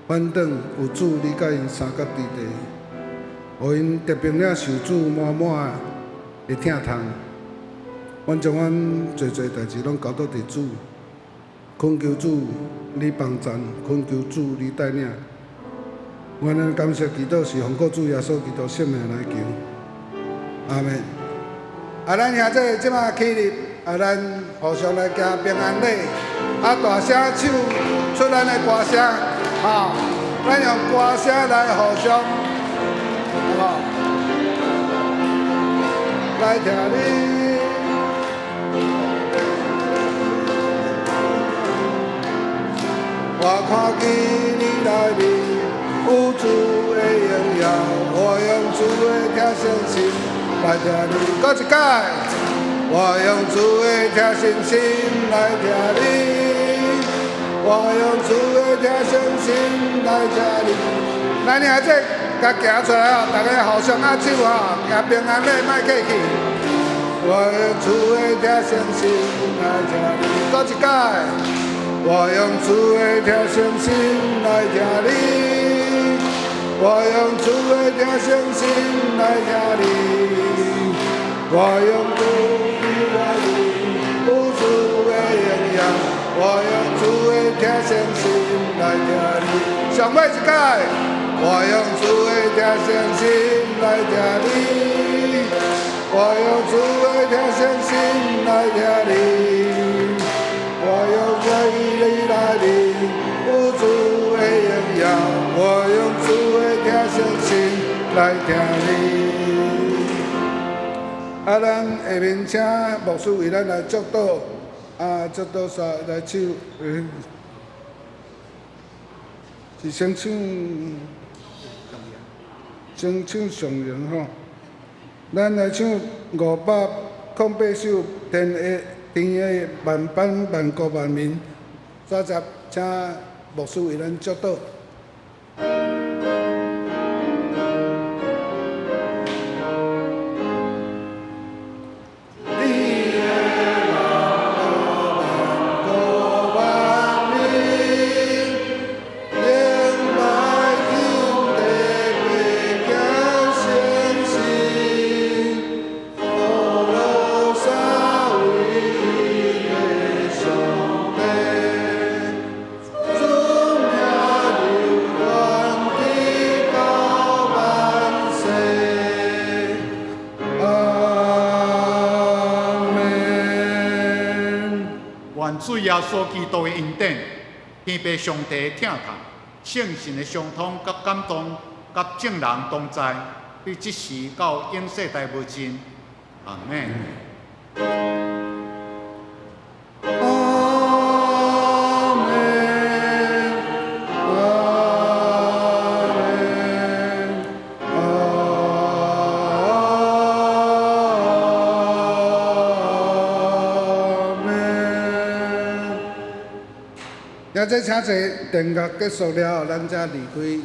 反轉有主你佮𪜶相佮對地，予𪜶特別領受主滿滿的疼痛。阮將阮濟濟代誌攏交託佇主，懇求主你幫贊，懇求主你帶領。阮的感謝祈禱是奉靠主耶穌基督聖名來求，阿們。咱兄弟這馬起立，咱互相來行平安禮，大聲唱出咱的歌聲，吼，咱用歌聲來互相，好無？來聽你。我看見你內面有主的榮耀，我用主的疼惜心來疼你。閣一擺，我用主的疼惜心來疼你，我用主的疼惜心來疼你。來，兄弟，共行出來哦，大家互相握手吼，行平安禮，莫客氣。我用主的疼惜心來疼你。閣一擺，我用主的疼惜心來疼你，我用主的疼惜心來疼你，我用主的愛有主的榮耀，我用主的疼惜心來疼你。上尾一擺，我用主的疼惜心來疼你，我用主的疼惜心來聽你，我用愛你來領有主的榮耀，我用主的疼惜心來聽你。啊，咱下面請牧師為咱來祝禱，啊，祝禱煞來唱，是先唱，先唱上榮吼。咱來唱508首，天的天的萬邦萬國萬民，早集請牧師為咱祝禱。國萬民，永來天地白行誠實，歌羅撒唯一的上帝，主名流傳直到萬世。阿門。願主耶穌基督的恩典、天父上帝的疼痛、聖神的相通佮感動，佮眾人同在，對這時到永世代無盡。阿門。阿門，阿門，阿門。現在請坐，殿樂結束了後，咱才離開。